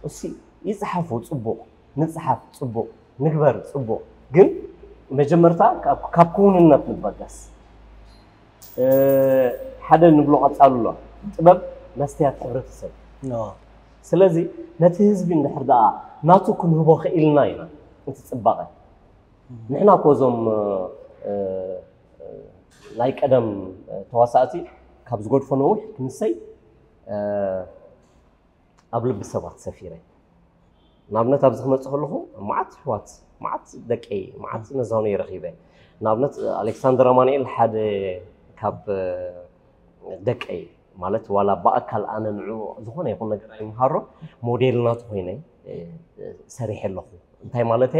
እሲ ይፅሓፉ ፅቡቕ ንፅሓፍ ፅቡቕ ንግበር ፅቡቕ ግን መጀመርታ ካብ ክውንነት ንበገስ ሓደ ንብሎ ቀፃሉ ኣሎ ጥበብ መስትያት ሕብረተሰብ ስለዚ ነቲ ህዝቢ እንድሕር ደኣ ናቱ ክንህቦ ክኢልና ኢና እቲ ፅባቐ ንሕና እኮ እዞም ናይ ቀደም ተዋሳእቲ ካብ ዝገድፎ ነዊሕ ክንሰይ ኣብ ልቢ ሰባት ሰፊረ ንኣብነት ኣብዚ ክመፅእ ከለኹ መዓት ኣሕዋት መዓት ደቀይ መዓት ነዛውነይ ረኺበ ንኣብነት ኣሌክሳንደር ኣማንኤል ሓደ ካብ ደቀይ ማለት ዋላ ብኣካል ኣነ ንዑ ዝኾነ ይኹን ነገር ኣይምሃሮ ሞዴል ናቱ ኮይነ ሰሪሐ ኣለኹ እንታይ ማለት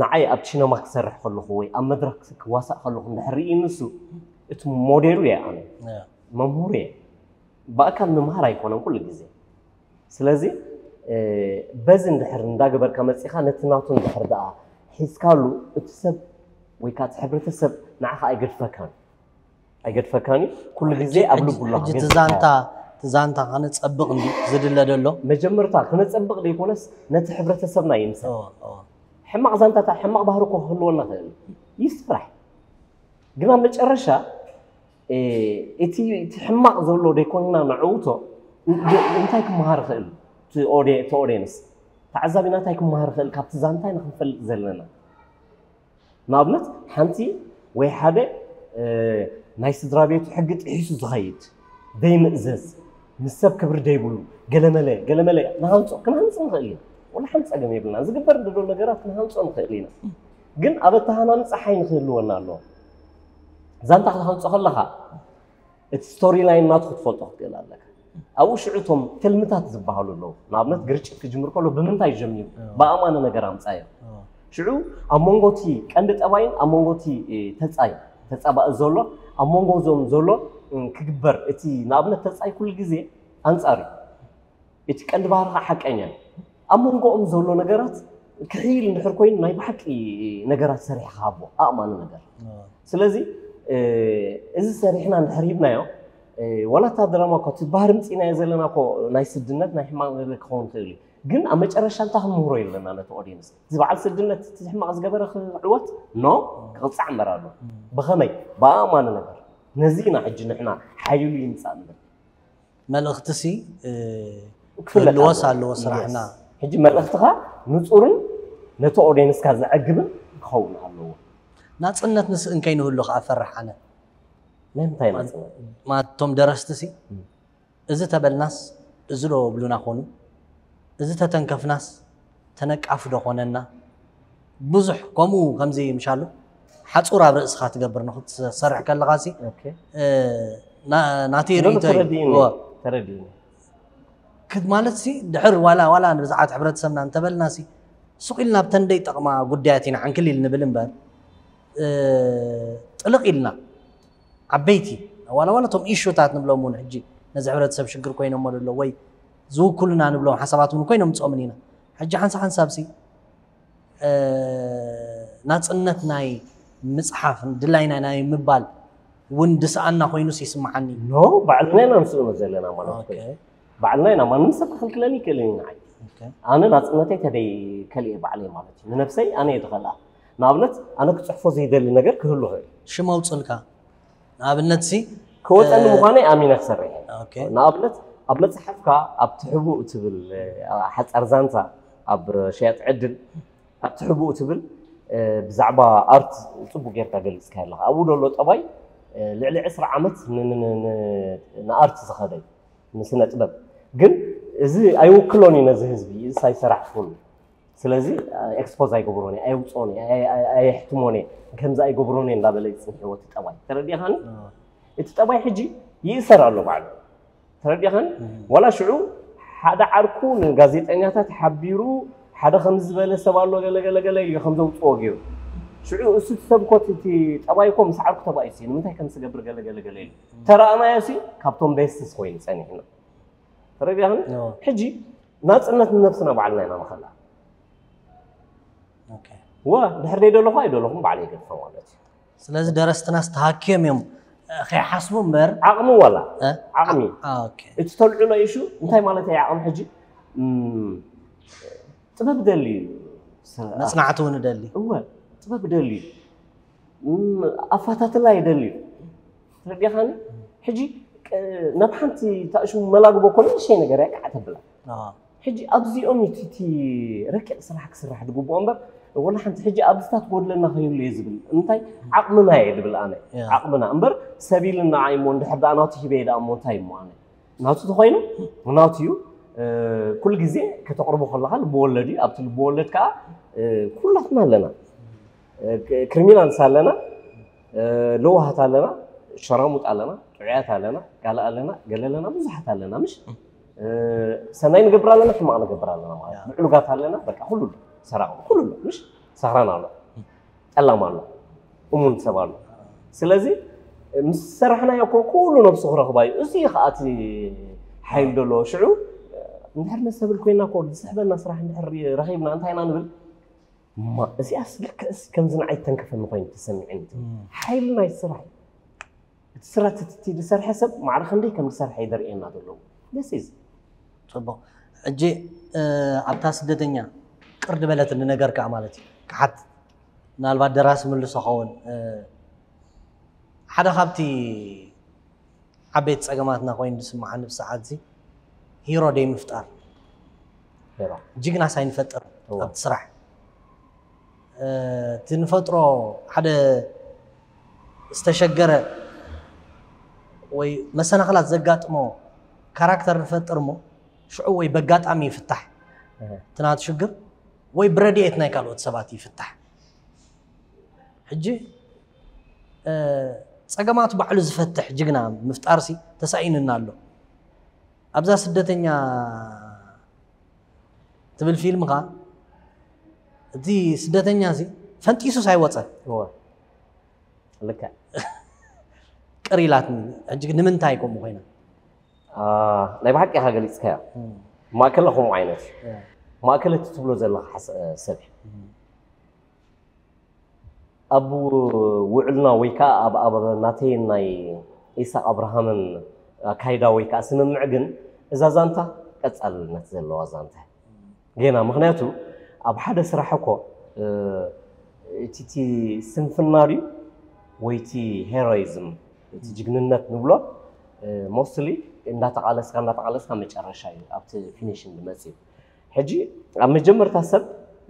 ንዓይ ኣብ ቺነማ ክሰርሕ ከለኹ ወይ ኣብ መድረክ ክዋሳእ ከለኹ እንድሕር ርኢ ንሱ እቲ ሞዴሉ እየ ኣነ መምህሩ እየ ብኣካል ምምሃር ኣይኮነን ኩሉ ግዜ ስለዚ በዚ እንድሕር እንዳገበርካ መፂኻ ነቲ ናቱ እንድሕር ደኣ ሒዝካሉ እቲ ሰብ ወይ ከዓ እቲ ሕብረተሰብ ንዓኻ ኣይገድፈካን ኣይገድፈካን እዩ ኩሉ ግዜ ኣብ ልቡ ኣሎ ሕጂ ትዛንታ ትዛንታ ከነፀብቕ እንዲ ዝድለ ደሎ መጀመርታ ክነፀብቕ ዘይኮነስ ነቲ ሕብረተሰብና ይምሰል ሕማቕ ዛንታታ ሕማቕ ባህሪ እኮ ክህልወና ክእል ይስራሕ ግን ኣብ መጨረሻ እቲ እቲ ሕማቕ ዘሎ ደይኮንና ነዕውቶ እንታይ ክመሃር ይኽእል እቲ ኦዲየንስ ተዓዛቢና እንታይ ክመሃር ይኽእል ካብቲ ዛንታ ንክንፈልጥ ዘለና ንኣብነት ሓንቲ ወይ ሓደ ናይ ስድራ ቤቱ ሕጊ ጥሒሱ ዝኸይድ ዘይምእዘዝ ምስ ሰብ ክብሪ ደይብሉ ገለመለ ገለመለ ንሃንፆ ክንሃንፅ ንኽእል ኢና ወላ ሓንቲ ፀገም የብልና ዝግበር ዘሎ ነገራት ክንሃንፆ ንኽእል ኢና ግን ኣብ ኣተሃናንፃ ሓይ ንክህልወና ኣለዎ ዛንታ ክትሃንፆ ከለኻ እቲ ስቶሪ ላይን ናቱ ክትፈልጦ ክትክእል ኣለካ ኣብኡ ሽዑ እቶም ትልምታት ዝበሃሉ ኣለዉ ንኣብነት ግርጭት ክጅምር ከሎ ብምንታይ ጀሚሩ ብኣማኒ ነገር ኣምፃዮ ሽዑ ኣብ መንጎ እቲ ቀንዲ ጠባይን ኣብ መንጎ እቲ ተፃይ ተፃባኢ ዘሎ ኣብ መንጎ እዞም ዘሎ ክግበር እቲ ንኣብነት ተፃይ ኩሉ ግዜ ኣንፃር እዩ እቲ ቀንዲ ባህሪ ከዓ ሓቀኛ እዩ ኣብ መንጎኦም ዘሎ ነገራት ክሕይል እንድሕር ኮይኑ ናይ ብሓቂ ነገራት ሰሪሕካ ሃቦ ኣእማኒ ነገር ስለዚ እዚ ሰሪሕና እንድሕር ሂብናዮ ዋላ እታ ድራማ እኳ እቲ ባህሪ ምፅኢናዮ ዘለና እኮ ናይ ስድነት ናይ ሕማቕ ነገር ክኸውን ይኽእል እዩ ግን ኣብ መጨረሻ እንታይ ክንምህሮ የለና ነቲ ኦዲየንስ እዚ በዓል ስድነት እቲ ሕማቕ ዝገበረ ክዕወት ኖ ክቕፃዕ እምበር ኣሎ ብኸመይ ብኣእማኒ ነገር ነዚ ኢና ሕጂ ንሕና ሓይሉ ይምፃእ ንብል መልእኽትሲ ክህልወስ ኣለዎ ስራሕና ሕጂ መልእኽትኻ ንፁርን ነቲ ኦዲየንስካ ዘዕግብን ክኸውን ኣለዎ ናፅነት ንስእን ከይንህሉ ከዓ ፈርሕ ኣነ ናይ ምንታይ ናፅነት ማቶም ደረስቲ ሲ እዚ ተበልናስ እዚ ዶ ብሉና ኮኑ እዚ ተተንከፍናስ ተነቃፊ ዶ ኮነና ብዙሕ ከምኡ ከምዚ ምሻሉ ሓፁር ኣብ ርእስኻ ትገብር ንክትሰርሕ ከለኻ ሲ ናተይ ርእይቶ ተረዲእኒ ማለት ሲ ድሕር ዋላ ዋላ ንብዛዓት ሕብረተሰብና እንተበልና ሲ ሱቕ ኢልና ብተንደይ ጠቕማ ጉዳያት ኢና ዓንክል ኢል ንብል እምበር ጥልቕ ኢልና ዓበይቲ ዋላ ዋላ እቶም ኢሹታት ንብሎም እውን ሕጂ ነዚ ሕብረተሰብ ሽግር ኮይኖሞ ዘሎ ወይ ዝውክሉና ንብሎም ሓሳባት እውን ኮይኖም ምፅኦምን ኢና። ሕጂ ሓንሳ ሓንሳብ ሲ ናፅነት ናይ ምፅሓፍ ድላይና ናይ ምባል እውን ድስኣና ኮይኑስ ይስምዓኒ። ኖ ባዕልና ኢና ንስእኖ ዘለና ማለት ኮይኑ ባዕልና ኢና ማንም ሰብ ክኽልክለኒ ይክእልን ኢና። ኣነ ናፅነተይ ተደይ ከልእየ ባዕለይ ማለት እዩ። ንነብሰይ ኣነ እየ ድኸልኣ። ንኣብነት ኣነ ክፅሕፎ ዘይደሊ ነገር ክህሉ ይኽእል። ሽም ኣውፅልካ ንኣብነት ሲ ክወፀኒ ምዃነይ ኣሚነ ክሰርሕ እየ። ንኣብነት ኣብ መፅሓፍካ ኣብቲ ሕቡእ ትብል ሓፃር ዛንታ ኣብ ሸያጥ ዕድል ኣብቲ ሕቡእ ትብል ብዛዕባ ኣርት ፅቡቅ ጌርካ ገሊፅካ ኣለካ። ኣብኡ ደሎ ጠባይ ልዕሊ ዕስራ ዓመት ንኣርት ዝኸደ እዩ ንስነ ጥበብ ግን እዚ ኣይውክሎን እዩ ነዚ ህዝቢ እዚ ኣይሰራሕኩን። ስለዚ ኤክስፖዝ ኣይገብሮን እየ፣ ኣይውፅኦን እየ፣ ኣየሕትሞን እየ፣ ከምዚ ኣይገብሮን እየ እንዳበለ ይፅንሕዎ እቲ ጠባይ። ተረዲእኻኒ? እቲ ጠባይ ሕጂ ይእሰር ኣሎ ባዕሉ። ተረዲእኻኒ? ዋላ ሽዑ ሓደ ዓርኩ ንጋዜጠኛታት ሓቢሩ ሓደ ከምዚ ዝበለ ሰብ ኣሎ ገለ ገለ ገለ ኢሉ ከም ዘውፅኦ ገይሩ። ሽዑ እሱ እቲ ሰብ እኮ እቲ ጠባይ እኮ ምስ ዓርኩ ተባኢሱ እዩ። ንምንታይ ከም ዝገብር ገለ ገለ ገለ ኢሉ። ተረኣናዮ ሲ ካብቶም ቤስትስ ኮይኑ ፀኒሕና። ተረዲእኻኒ? ሕጂ ናፅነት ንነብስና ባዕልና ኢና ንኸላ። ወ ድሕር ደይ ደለኹ ኣይደለኹም ባዕለይ ገድፎ ማለት እዩ። ስለዚ ደረስትናስ ተሃክዮም እዮም ከይሓስቡ እምበር ዓቕሚ ዋላ ዓቕሚ እቲ ተልዕሎ ኢሹ እንታይ ማለት እዩ? ዓቕሚ ሕጂ ጥበብ ደሊ እዩ። መፅናዕቲ እውን ደሊ እወ ጥበብ ደሊ እዩ። ኣፋታትላ ይደሊ እዩ። ተረዲኻኒ? ሕጂ ናብ ሓንቲ ታእሽሙ መላግቦ ኮነ ንእሽተይ ነገር እያ ከዓ ተብላ። ሕጂ ኣብዚኦም እዩ እቲ ረቂቕ ስራሕ ክስራሕ ዝግብኦ እምበር ወላ ሓንቲ ሕጂ ኣብዚታት ጎድለና ከይህሉ እየ ዝብል እንታይ ዓቕምና እየ ዝብል ኣነ ዓቕምና እምበር ሰብ ኢልና ዓይሞ እንድሕር ደኣ ናቱ ሂበ እየ ደኣ እሞ እንታይ እሞ ኣነ ናቱ ተኾይኑ ናቱ እዩ። ኩሉ ግዜ ከተቕርቦ ከለኻ ልብወለድ እዩ። ኣብቲ ልብወለድ ከዓ ኩላትና ኣለና። ክሪሚናልስ ኣለና፣ ለዋሃት ኣለና፣ ሸራሙጥ ኣለና፣ ጥዑያት ኣለና፣ ጋላ ኣለና፣ ገለ ኣለና፣ ብዙሓት ኣለና ምሽ ሰናይ ንገብር ኣለና፣ ሕማቕ ንገብር ኣለና ማለት ምዕሉጋት ኣለና። በቃ ኩሉ ኣሎ፣ ሰራቕ ኩሉ ኣሎ ምሽ ሰኽራን ኣሎ፣ ጠላም ኣሎ፣ እሙን ሰብ ኣሎ። ስለዚ ምስ ሰራሕናዮ እኮ ኩሉ ነብሱ ክረኽባ እዩ። እዚ እዩ ከዓ እቲ ሓይል ደሎ ሽዑ እንድሕር ነሰብል ኮይና እኮ ዝስሕበና ስራሕ እንድሕር ረኺብና እንታይ ኢና ንብል? እዚኣስ ልክዕስ ከምዚ ንዓይ ተንከፈኒ ኮይኑ ተሰሚዕኒ ትብል ሓይሊ ናይ ስራሕ እዩ። እቲ ስራሕ እቲ ዝሰርሐ ሰብ ማዕረ ክንደይ ከም ዝሰርሐ እዩ ዘርእየና ዘሎ። ደስ እዩ። ፅቡቕ። ሕጂ ኣብታ ስደተኛ ቅር ዝበለትኒ ነገር ከዓ ማለት እዩ ክሓት ምናልባት ደራሲ ምልሶ ኸውን ሓደ ካብቲ ዓበይቲ ፀገማትና ኮይኑ ዝስምዓኒ ብሰዓት እዚ ሂሮ ደይ ምፍጣር ጅግናስ ኣይንፈጥር ኣብቲ ስራሕ እቲ ንፈጥሮ ሓደ ዝተሸገረ ወይ መሰናኽላት ዘጋጥሞ ካራክተር ንፈጥር እሞ ሽዑ ወይ በጋጣሚ ይፍታሕ እቲ ናቱ ሽግር ወይ ብረድኤት ናይ ካልኦት ሰባት ይፍታሕ ሕጂ ፀገማቱ ባዕሉ ዝፈትሕ ጅግና ምፍጣርሲ ተሳኢኑና ኣሎ ኣብዛ ስደተኛ ትብል ፊልምኻ እቲ ስደተኛ እዚ ፈንጢሱስ ኣይወፀን ልክዕ ቅር ኢላትኒ ሕጂ ንምንታይ ከምኡ ኮይና ናይ ብሓቂ ኢኻ ገሊፅካያ ማእከለ ከምኡ ዓይነት ማእከለ እቲ ትብሎ ዘለኻ ሰብ እዩ ኣብ ውዕልና ወይ ከዓ ኣብ ኣብ ናተይን ናይ ኢሳቅ ኣብርሃምን ኣካይዳ ወይ ከዓ ስምምዕ ግን እዛ ዛንታ ቀፃልነት ዘለዋ ዛንታ ጌና ምክንያቱ ኣብ ሓደ ስራሕ እኮ እቲ ስንፍና ድዩ ወይ እቲ ሄሮይዝም እቲ ጅግንነት ንብሎ ሞስትሊ እንዳተቃለስካ እንዳተቃለስካ መጨረሻ እዩ ኣብቲ ፊኒሽን ዝመፅእ እዩ ሕጂ ኣብ መጀመርታ ሰብ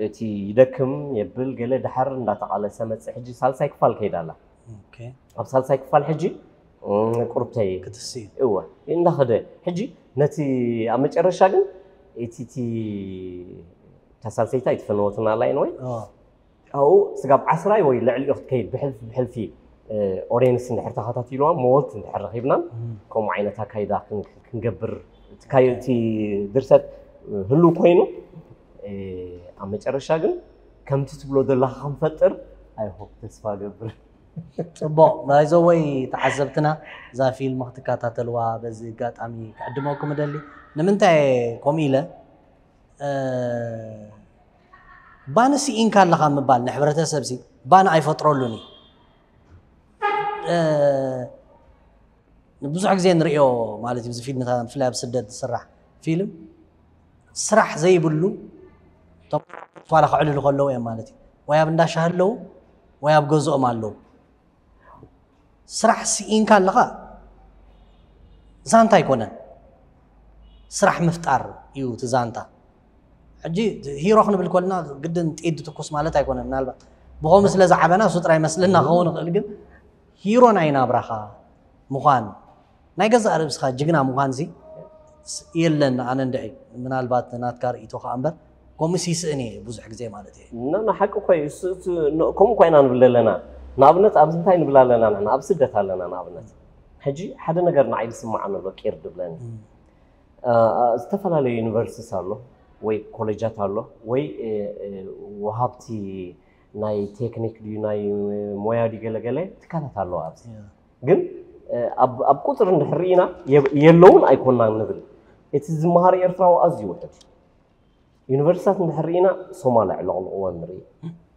እቲ ይደክም የብል ገለ ድሓር እንዳተቃለሰ መፅእ ሕጂ ሳልሳይ ክፋል ከይዳ ኣላ ኣብ ሳልሳይ ክፋል ሕጂ ቁርብተይ እወ እንዳኸደ ሕጂ ነቲ ኣብ መጨረሻ ግን እቲ እቲ ተሳልሰይታ ይትፈነወትና ኣላ ወይ ኣብኡ ስጋብ ዓስራይ ወይ ልዕሊኡ ክትከይድ ብሕልፊ ብሕልፊ ኦዲየንስ እንድሕር ተኸታቲልዋ መወልቲ እንድሕር ረኺብናን ከምኡ ዓይነት ኣካይዳ ክንገብር እቲ ድርሰት ህሉ ኮይኑ ኣብ መጨረሻ ግን ከምቲ ትብሎ ዘለካ ክንፈጥር I hope፣ ተስፋ ገብር። ፅቡቕ። ባይዘወይ ተዓዘብትና እዛ ፊልም ክትከታተልዋ በዚ ኣጋጣሚ ክዕድመኩም እደሊ። ንምንታይ ከምኡ ኢለ እ፣ ባን ስኢንካ ኣለኻ ምባል ንሕብረተሰብ ሲ ባን ኣይፈጥረሉን እዩ። እ፣ ብዙሕ ግዜ ንሪኦ ማለት እዩ። እዚ ፊልምታት ብፍላይ ኣብ ስደት ዝስራሕ ፊልም ስራሕ ዘይብሉ ተቋማት ዋላ ከዕልሉ ከለዉ እዮም ማለት እዩ። ወይ ኣብ እንዳሻሂ ኣለዉ ወይ ኣብ ገዝኦም ኣለዉ። ስራሕ ስኢንካ ኣለኻ ዛንታ ኣይኮነን፣ ስራሕ ምፍጣር እዩ እቲ ዛንታ። ሕጂ ሂሮ ክንብል ከለና ግድን ጥይት ትኩስ ማለት ኣይኮነን። ምናልባት ብኸምኡ ስለ ዝዓበና እሱ ጥራይ መስልና ክኸውን ይኽእል፣ ግን ሂሮ ናይ ናብራኻ ምዃን ናይ ገዛእ ርእስኻ ጅግና ምዃን ሲ የለን። ኣነ እንድዒ ምናልባት ናትካ ርእይቶ ከኣ እምበር ከምኡ ይስእን እየ ብዙሕ ግዜ ማለት እየ። እና ንሓቂ ኮይ እሱ- እሱ- ን- ከምኡ ኮይና ንብል ኣለና። ንኣብነት ኣብዚ እንታይ ንብል ኣለና ንሕና ኣብ ስደት ኣለና። ንኣብነት ሕጂ ሓደ ነገር ንዓይ ዝስምዓኒ ኣሎ ቂር ድብለኒ። እ፣ እ፣ ዝተፈላለዩ ዩኒቨርሲቲስ ኣሎ ወይ ኮሌጃት ኣሎ ወይ እ፣ እ፣ ወሃብቲ ናይ ቴክኒክ ድዩ ናይ ሞያ ድዩ ገለገለ ትካላት ኣለዋ ኣብዚ። ግን እ፣ ኣብ ኣብ ቁፅሪ እንድሕር ርኢና የ- የለውን ኣይኮናን ንብል። እቲ ዝመሃር ኤርትራዊ ኣዝዩ ውሕድ። ዩኒቨርሲታት እንድሕር ርኢና ሶማል ኣዕለቕልቕወን ንርኢ፣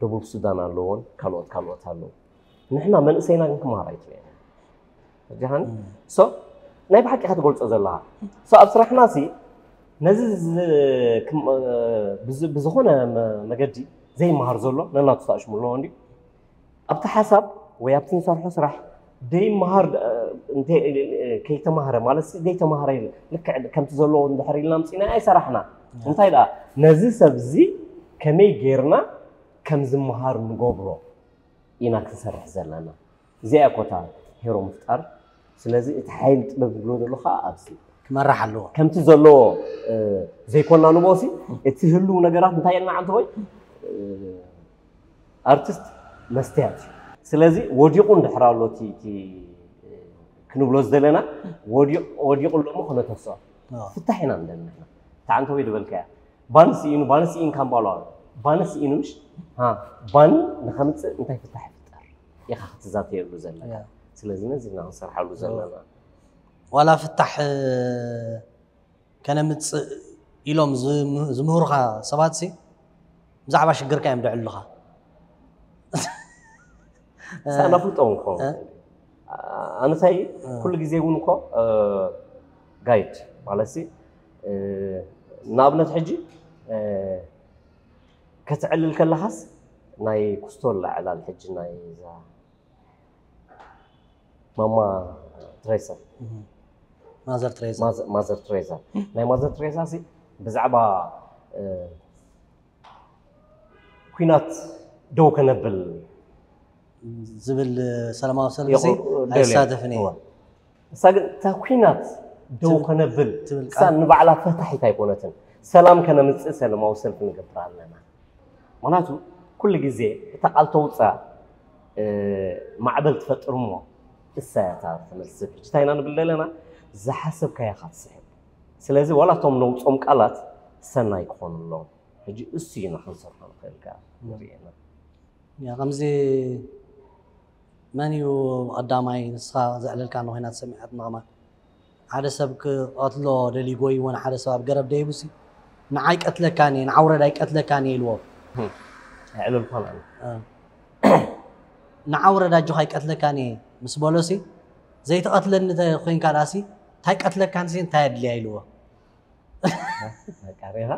ደቡብ ሱዳን ኣለዎን ካልኦት ካልኦት ኣለዉ። ንሕና መንእሰይና ግን ክመሃር ኣይትርእየን። ርዲኻኒ? ሶ ናይ ብሓቂ ኢኻ ትገልጾ ዘለኻ። ሶ ኣብ ስራሕና ሲ ነዚ ዝ- ክም- ብዝ- ብዝኾነ መ- መገዲ ዘይመሃር ዘሎ ነናቱ ተኣሽሙ ኣለዎ እንዲ ኣብቲ ሓሳብ ወይ ኣብቲ ንሰርሖ ስራሕ ደይመሃር ከይተማሃረ ማለት ዘይተማሃረ ልክዕ ከምቲ ዘለዎ እንድሕር ኢልና ምፅና ኣይሰራሕና። እንታይ ደኣ ነዚ ሰብ እዚ ከመይ ጌርና ከም ዝመሃር ንገብሮ ኢና ክንሰርሕ ዘለና። እዚኣ ኮታ ሄሮ ምፍጣር። ስለዚ እቲ ሓይል ጥበብ ዝብሎ ዘሎ ከዓ ኣብዚ ክመራሕ ኣለዎ። ከምቲ ዘለዎ ዘይኮና ንቦሲ እቲ ህልው ነገራት እንታይ የልና ዓንተ ወይ ኣርቲስት መስትያት እዩ። ስለዚ ወዲቑ እንድሕር ኣሎ እቲ እቲ ክንብሎ ዝደለና ወዲቑ ወዲቑ ኣሎ እሞ ክነተስኦ ፍታሕ ኢና ንደሊ ንሕና። እቲ ዓንተ ወይ ዝበልካያ ባን ስኢኑ ባን ስኢን ካምባሎ ኣሎ። ባን ስኢኑ ምሽ ሃ ባን ንኸምፅእ እንታይ ፍታሕ ይፍጠር ኢኻ ክትዛተየሉ ዘለካ። ስለዚ ነዚ ኢና ክንሰርሓሉ ዘለና። ዋላ ፍታሕ ከነምፅእ ኢሎም ዝምህሩኻ ሰባት ሲ ብዛዕባ ሽግርካ እዮም ደዕሉኻ። ሳና ፍልጦም እኮ ኣነታይ ኩሉ ግዜ እውን እኮ ጋይድ ማለት ሲ ንኣብነት ሕጂ ከተዕልል ከለኻስ ናይ ኩስቶላ ዕላል ሕጂ ናይ ዛ ማማ ትሬሳ ማዘር ትሬዛ ማዘር ትሬዛ ናይ ማዘር ትሬሳ ሲ ብዛዕባ ኩናት ደው ከነብል ዝብል ሰላማዊ ሰልፊ ኣይሳተፍን እየ። እሳ ግን እታ ኩናት ደው ከነብል እሳ ንባዕላ ፈታሒት ኣይኮነትን። ሰላም ከነምፅእ ሰላማዊ ሰልፊ ንገብር ኣለና። ምክንያቱ ኩሉ ግዜ እታ ቃል ተውፃእ ማዕበል ትፈጥር እሞ እሳ እያ እታ ትመልስ። ሕጂ እንታይ ኢና ንብል ዘለና ዝሓሰብካያ ኢኻ ትስሕብ። ስለዚ ዋላ እቶም ነውፆም ቃላት ሰናይ ክኾኑ ኣለዎም። ሕጂ እሱ ኢና ክንሰርሖ ንኽእል ከ ንርእየና። ያ ከምዚ መን እዩ ቀዳማይ ንስኻ ዘዕለልካ ንኮይና ተሰሚዓት ንኸማ ሓደ ሰብ ክቐትሎ ደልዩ ጎይዎ ንሓደ ሰብ ኣብ ገረብ ደይቡሲ ንዓይ ቀትለካን እየ ንዓውረድ ኣይቀትለካን እየ ኢልዎ። ኣዕለልኳን ኣነ ንዓውረድ ኣጆኻ ኣይቀትለካን እየ ምስ በሎሲ ዘይትቐትለኒ ኮይንካ ዳሲ እንታይ ቀትለካንሲ እንታይ ኣድልያ ኢልዎ። ሬኻ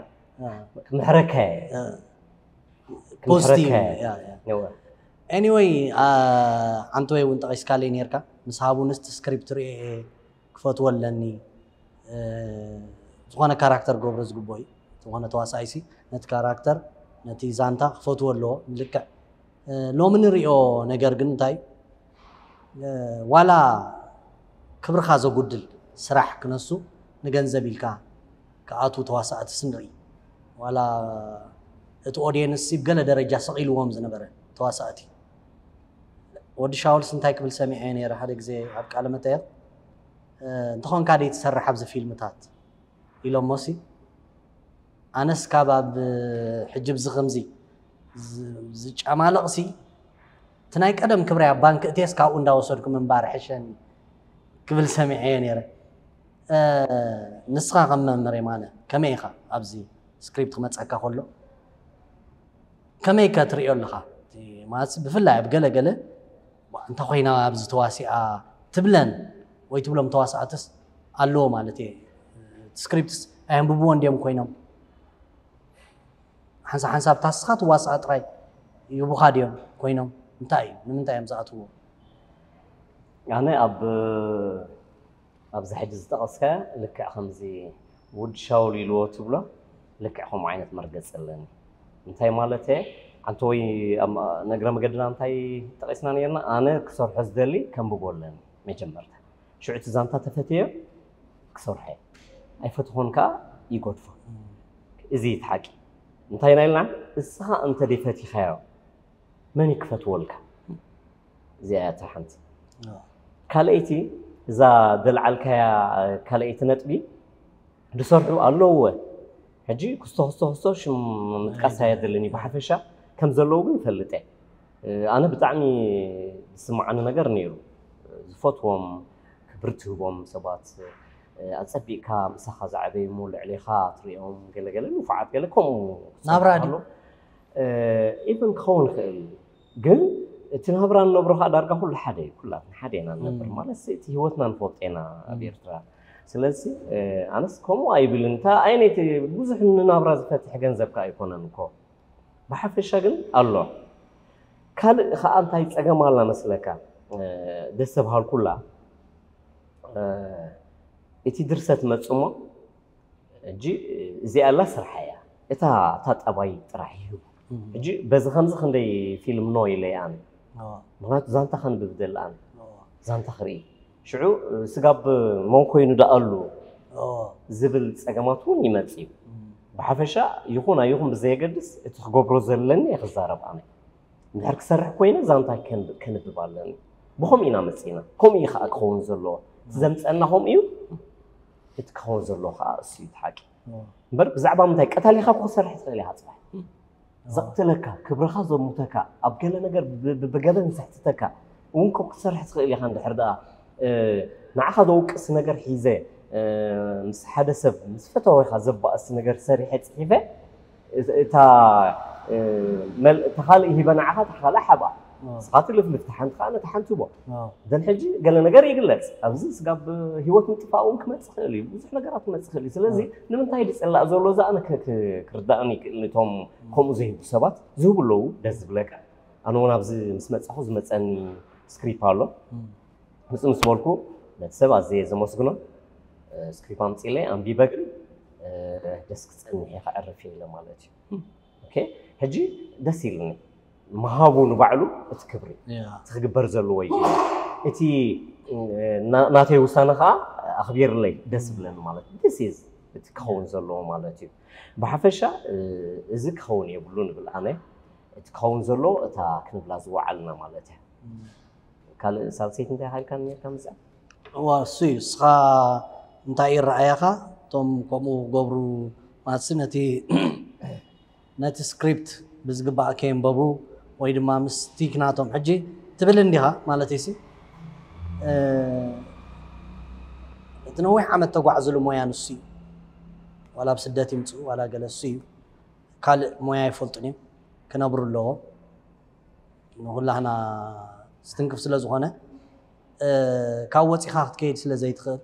ክምሕረካ ፖስቲቭ። ኤኒወይ ዓንተወይ እውን ጠቒስካለይ ነርካ ምስ ሃቡንስ ስክሪፕት ርኤ ክፈትዎ ኣለኒ። ዝኾነ ካራክተር ገብሮ ዝግብኦ እዩ። ዝኾነ ተዋሳኣይሲ ነቲ ካራክተር ነቲ ዛንታ ክፈትዎ ኣለዎ። ልክዕ ሎሚ ንሪኦ ነገር ግን እንታይ ዋላ ክብርኻ ዘጉድል ስራሕ ክነሱ ንገንዘብ ኢልካ ክኣትዉ ተዋሳእትስ ንርኢ። ዋላ እቲ ኦድየንስ ብገለ ደረጃ ሰቒልዎም ዝነበረ ተዋሳእቲ ወዲ ሻውልስ እንታይ ክብል ሰሚዐ ነይረ ሓደ ግዜ ኣብ ቃለ መጠየቕ እንተኾንካ ደይ ትሰርሕ ኣብዚ ፊልምታት ኢሎሞሲ ኣነስ ካብ ኣብ ሕጂ ብዚ ከምዚ ዝጫማለቕሲ እቲ ናይ ቀደም ክብረይ ኣብ ባንክ እትየስ ካብኡ እንዳወሰድኩ ምንባር ሕሸኒ ክብል ሰሚዐዮ ነይረ። ንስኻ ከም መምህር የማነ ከመይ ኢኻ ኣብዚ ስክሪፕት ክመፀካ ከሎ ከመይ ከ ትሪኦ ኣለኻ? ማለት ብፍላይ ኣብ ገለ ገለ እንተ ኮይና ኣብዚ ተዋሲኣ ትብለን ወይ ትብሎም ተዋሳእትስ ኣለዎ ማለት እየ። ስክሪፕትስ ኣየንብብዎ እንዲዮም ኮይኖም ሓንሳብ ሓንሳብ ታስኻ ትዋስኣ ጥራይ ይቡኻ ድዮም ኮይኖም እንታይ እዩ ንምንታይ እዮም ዝኣትውዎ? ኣነ ኣብ ኣብዚ ሕጂ ዝጠቐስካያ ልክዕ ከምዚ ውድ ሻውል ኢልዎ ትብሎ ልክዕ ከምኡ ዓይነት መርገፂ ኣለኒ። እንታይ ማለት እየ? ኣንተ ወይ ኣብ ነገረ መገድና እንታይ ጠቒስና ነርና? ኣነ ክሰርሖ ዝደሊ ከንብቦ ኣለኒ መጀመርታ። ሽዑ እቲ ዛንታ ተፈትዮ ክሰርሖ እየ። ኣይፈትኾን ከዓ ይገድፎ። እዚ እዩ እቲ ሓቂ። እንታይ ኢና ኢልና? እስኻ እንተ ደይፈቲኻዮ መን እዩ ክፈትወልካ? እዚኣ እያ እታ ሓንቲ። ካልኣይቲ እዛ ዘልዓልካያ ካልኣይቲ ነጥቢ ዝሰርሑ ኣለውወ። ሕጂ ክስቶ ክስቶ ክስቶ ሽም ምጥቃስ ኣየድልን እዩ። ብሓፈሻ ከም ዘለዉ ግን ይፈልጥ እየ። ኣነ ብጣዕሚ ዝስምዓኒ ነገር ነይሩ። ዝፈትዎም ክብሪ ትህቦም ሰባት ኣፀቢቕካ ምሳኻ ዝዓበዩ እሞ ልዕሌኻ ትሪኦም ገለገለ ንፉዓት ገለ ከምኡ ናብራ ድዩ? ኢቨን ክኸውን ይኽእል ግን እቲ ናብራ ንነብሮ ከዓ ዳርጋ ኩሉ ሓደ እዩ። ኩላትና ሓደ ኢና ንነብር ማለት እቲ ህይወትና ንፈልጦ ኢና ኣብ ኤርትራ። ስለዚ ኣነስ ከምኡ ኣይብልን። እታ ኣይነይቲ ብዙሕ ንናብራ ዝፈትሕ ገንዘብ ከዓ ኣይኮነን እኮ ብሓፈሻ ግን ኣሎ። ካልእ ከዓ እንታይ ፀገም ኣላ መስለካ? ደስ ተብሃልኩላ እቲ ድርሰት መፅሞ እጂ እዚኣ ኣላ ስርሓ እያ እታ እታ ጠባይ ጥራሕ እዩ። እጂ በዚ ከምዚ ክንደይ ፊልም ኖ ኢለ ኣነ ምክንያቱ ዛንታ ከንብብ ደል ኣነ ዛንታ ክርኢ ሽዑ ስጋብ መን ኮይኑ ደኣሉ ዝብል ፀገማት እውን ይመፅ እዩ። ብሓፈሻ ይኹን ኣይኹን ብዘየገድስ እቲ ክገብሮ ዘለኒ እየ ክዛረብ ኣነ እንድሕር ክሰርሕ ኮይነ ዛንታ ከንብብ ኣለኒ። ብኸምኡ ኢና መፂና። ከምኡ እዩ ከዓ ክኸውን ዘለዎ። እቲ ዘምፀና ከምኡ እዩ። እቲ ክኸውን ዘለዎ ከዓ እሱ እዩ እቲ ሓቂ። እምበር ብዛዕባ ምንታይ ቀታሊኻ እኮ ክሰርሕ ትኽእል ኢኻ ፅባሕ። ዘቕትለካ፣ ክብርኻ ዘሙተካ፣ ኣብ ገለ ነገር ብ- ብ- ብገበን ዘሕትተካ እውን እኮ ክትሰርሕ ትኽእል ኢኻ። እንድሕር ደኣ ንዓኻ ዘውቅስ ነገር ሒዘ ምስ ሓደ ሰብ ምስ ፈተወኻ ዘባእስ ነገር ሰሪሐ ፅሒፈ እታ እታ ካልእ ሂበ ንዓኻ እታ ካልእ ሓባ ንስኻ ትልፍልፍ እታ ሓንቲ ከዓ ነታ ሓንቲ ህቦ ደን ሕጂ ገለ ነገር ይግለፅ ኣብዚ ስጋብ ህይወት ምጥፋእ እውን ክመፅእ ክእል እዩ ብዙሕ ነገራት ክመፅእ ክእል እዩ ስለዚ ንምንታይ ድፅላእ ዘሎ እዛ ኣነ ክርዳእን ይክእል እቶም ከምኡ ዘይህቡ ሰባት ዝህቡ ኣለዉ ደስ ዝብለካ ኣነ እውን ኣብዚ ምስ መፃኹ ዝመፀኒ ስክሪፕ ኣሎ ምፅእ ምስ በልኩ ነቲ ሰብ ኣዝየ ዘመስግኖ ስክሪፕ ኣምፂለይ ኣንቢበ ግን ደስ ክፀንሕ እየ ከዕርፍ ኢለ ማለት እዩ ሕጂ ደስ ኢልኒ ምሃቡ ንባዕሉ እቲ ክብሪ እቲ ክግበር ዘለዎ እዩ እቲ ናተይ ውሳነ ከዓ ኣኽቢርለይ ደስ ዝብለኒ ማለት እዩ ደስ እዩ እቲ ክኸውን ዘለዎ ማለት እዩ ብሓፈሻ እዚ ክኸውን የብሉ ንብል ኣነ እቲ ክኸውን ዘለዎ እታ ክንብላ ዝወዓልና ማለት እያ ካልእ ሳልሰይቲ እንታይ ሓልካ ነርካ ምፅኣ እዋ እሱ እዩ እስኻ እንታይ ይረኣየኻ እቶም ከምኡ ገብሩ ማለትሲ ነቲ ነቲ ስክሪፕት ብዝግባእ ከየንበቡ ወይ ድማ ምስቲ ክናቶም ሕጂ ትብል እንዲኻ ማለት ሲ እቲ ነዊሕ ዓመት ተጓዕዝሉ ሞያ ንሱ እዩ ዋላ ኣብ ስደት ይምፅኡ ዋላ ገለ እሱ እዩ ካልእ ሞያ ይፈልጡን እዮም ክነብሩ ኣለዎም ንኩላህና ዝትንክፍ ስለ ዝኾነ ካብ ወፂኻ ክትከይድ ስለ ዘይትኽእል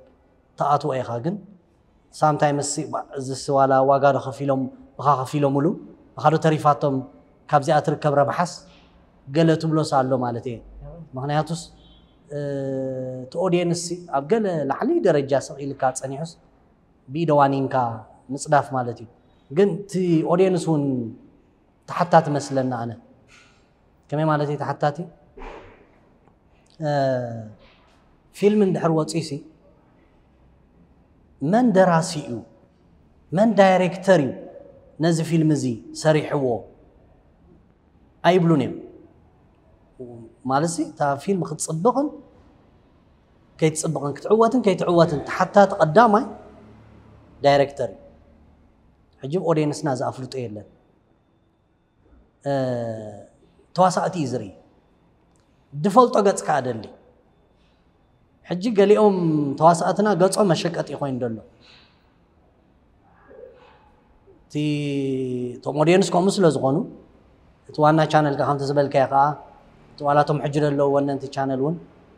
ትኣትዎ ኢኻ ግን ሳምታይ ምስ እዚ ዋላ ዋጋ ዶ ከፊሎም ብኻ ከፊሎምሉ ብኻ ዶ ተሪፋቶም ካብዚኣ ትርከብ ረብሓስ ገለ ትብሎስ ኣሎ ማለት እየ ምክንያቱስ እቲ ኦዲየንስ ኣብ ገለ ላዕሊ ደረጃ ስቕ ኢልካ ፀኒሑስ ብኢደ ዋኒንካ ምፅዳፍ ማለት እዩ ግን እቲ ኦዲየንስ እውን ተሓታቲ መስለኒ ኣነ ከመይ ማለት እዩ ተሓታቲ ፊልም እንድሕር ወፂሲ መን ደራሲ እዩ መን ዳይሬክተር እዩ ነዚ ፊልም እዚ ሰሪሕዎ ኣይብሉን እዮም ማለት እታ ፊልም ክትፅብቕን ከይትፅብቕን ክትዕወትን ከይትዕወትን ተሓታቲ ቀዳማይ ዳይሬክተር እዩ ሕጂ ኦዲየንስና ዝኣፍልጦ የለን ተዋሳእቲ እዩ ዝርኢ ድፈልጦ ገጽ ከኣ ደሊ። ሕጂ ገሊኦም ተዋሳእትና ገጾም መሸቀጢ ኮይኑ ደሎ። እቲ እቶም ኦዲየንስ ከምኡ ስለ ዝኾኑ እቲ ዋና ቻነል ከ ከምቲ ዝበልካዮ ከዓ እቲ ዋላቶም ሕጂ ዘለዉ ወነንቲ ቻነል እውን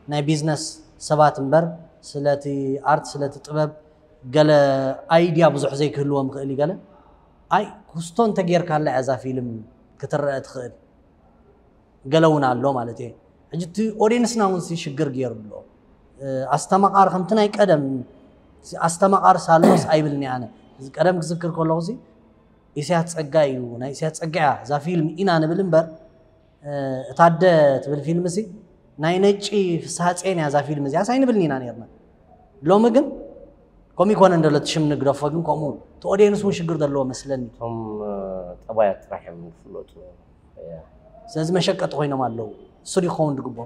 ናይ ቢዝነስ ሰባት እምበር ስለቲ ኣርት ስለቲ ጥበብ ገለ ኣይድያ ብዙሕ ዘይክህልዎም ይኽእል እዩ። ገለ ኣይ ኩስቶ እንተጌርካላ እያ እዛ ፊልም ክትረአ ትኽእል። ገለ እውን ኣሎ ማለት እየ። ሕጂ እቲ ኦዲየንስና እውን ሲ ሽግር ገይሩ ኣሎ። ኣስተማቓሪ ከምቲ ናይ ቀደም ኣስተማቓሪ ሳሎስ ኣይብልኒ ኣነ። እዚ ቀደም ክዝክር ከለኹ ሲ ኢሳያስ ጸጋ እዩ፣ ናይ ኢሳያስ ጸጋ እያ እዛ ፊልም ኢና ንብል እምበር እታ ኣደ ትብል ፊልም ሲ ናይ ነጪ ፍስሃ ጼን እያ እዛ ፊልም እዚኣስ ኣይንብልን ኢና ነርና። ሎሚ ግን ከምኡ ይኮነ እንደሎ እቲ ሽም ንግደፎ ግን ከምኡ እቲ ኦዲየንስ እውን ሽግር ዘለዎ መስለኒ። እቶም ጠባያት ጥራሕ እዮም ዝፍለጡ። ስለዚ መሸቀጢ ኮይኖም ኣለዉ። እሱ ድዩ ክኸውን ዝግብኦ?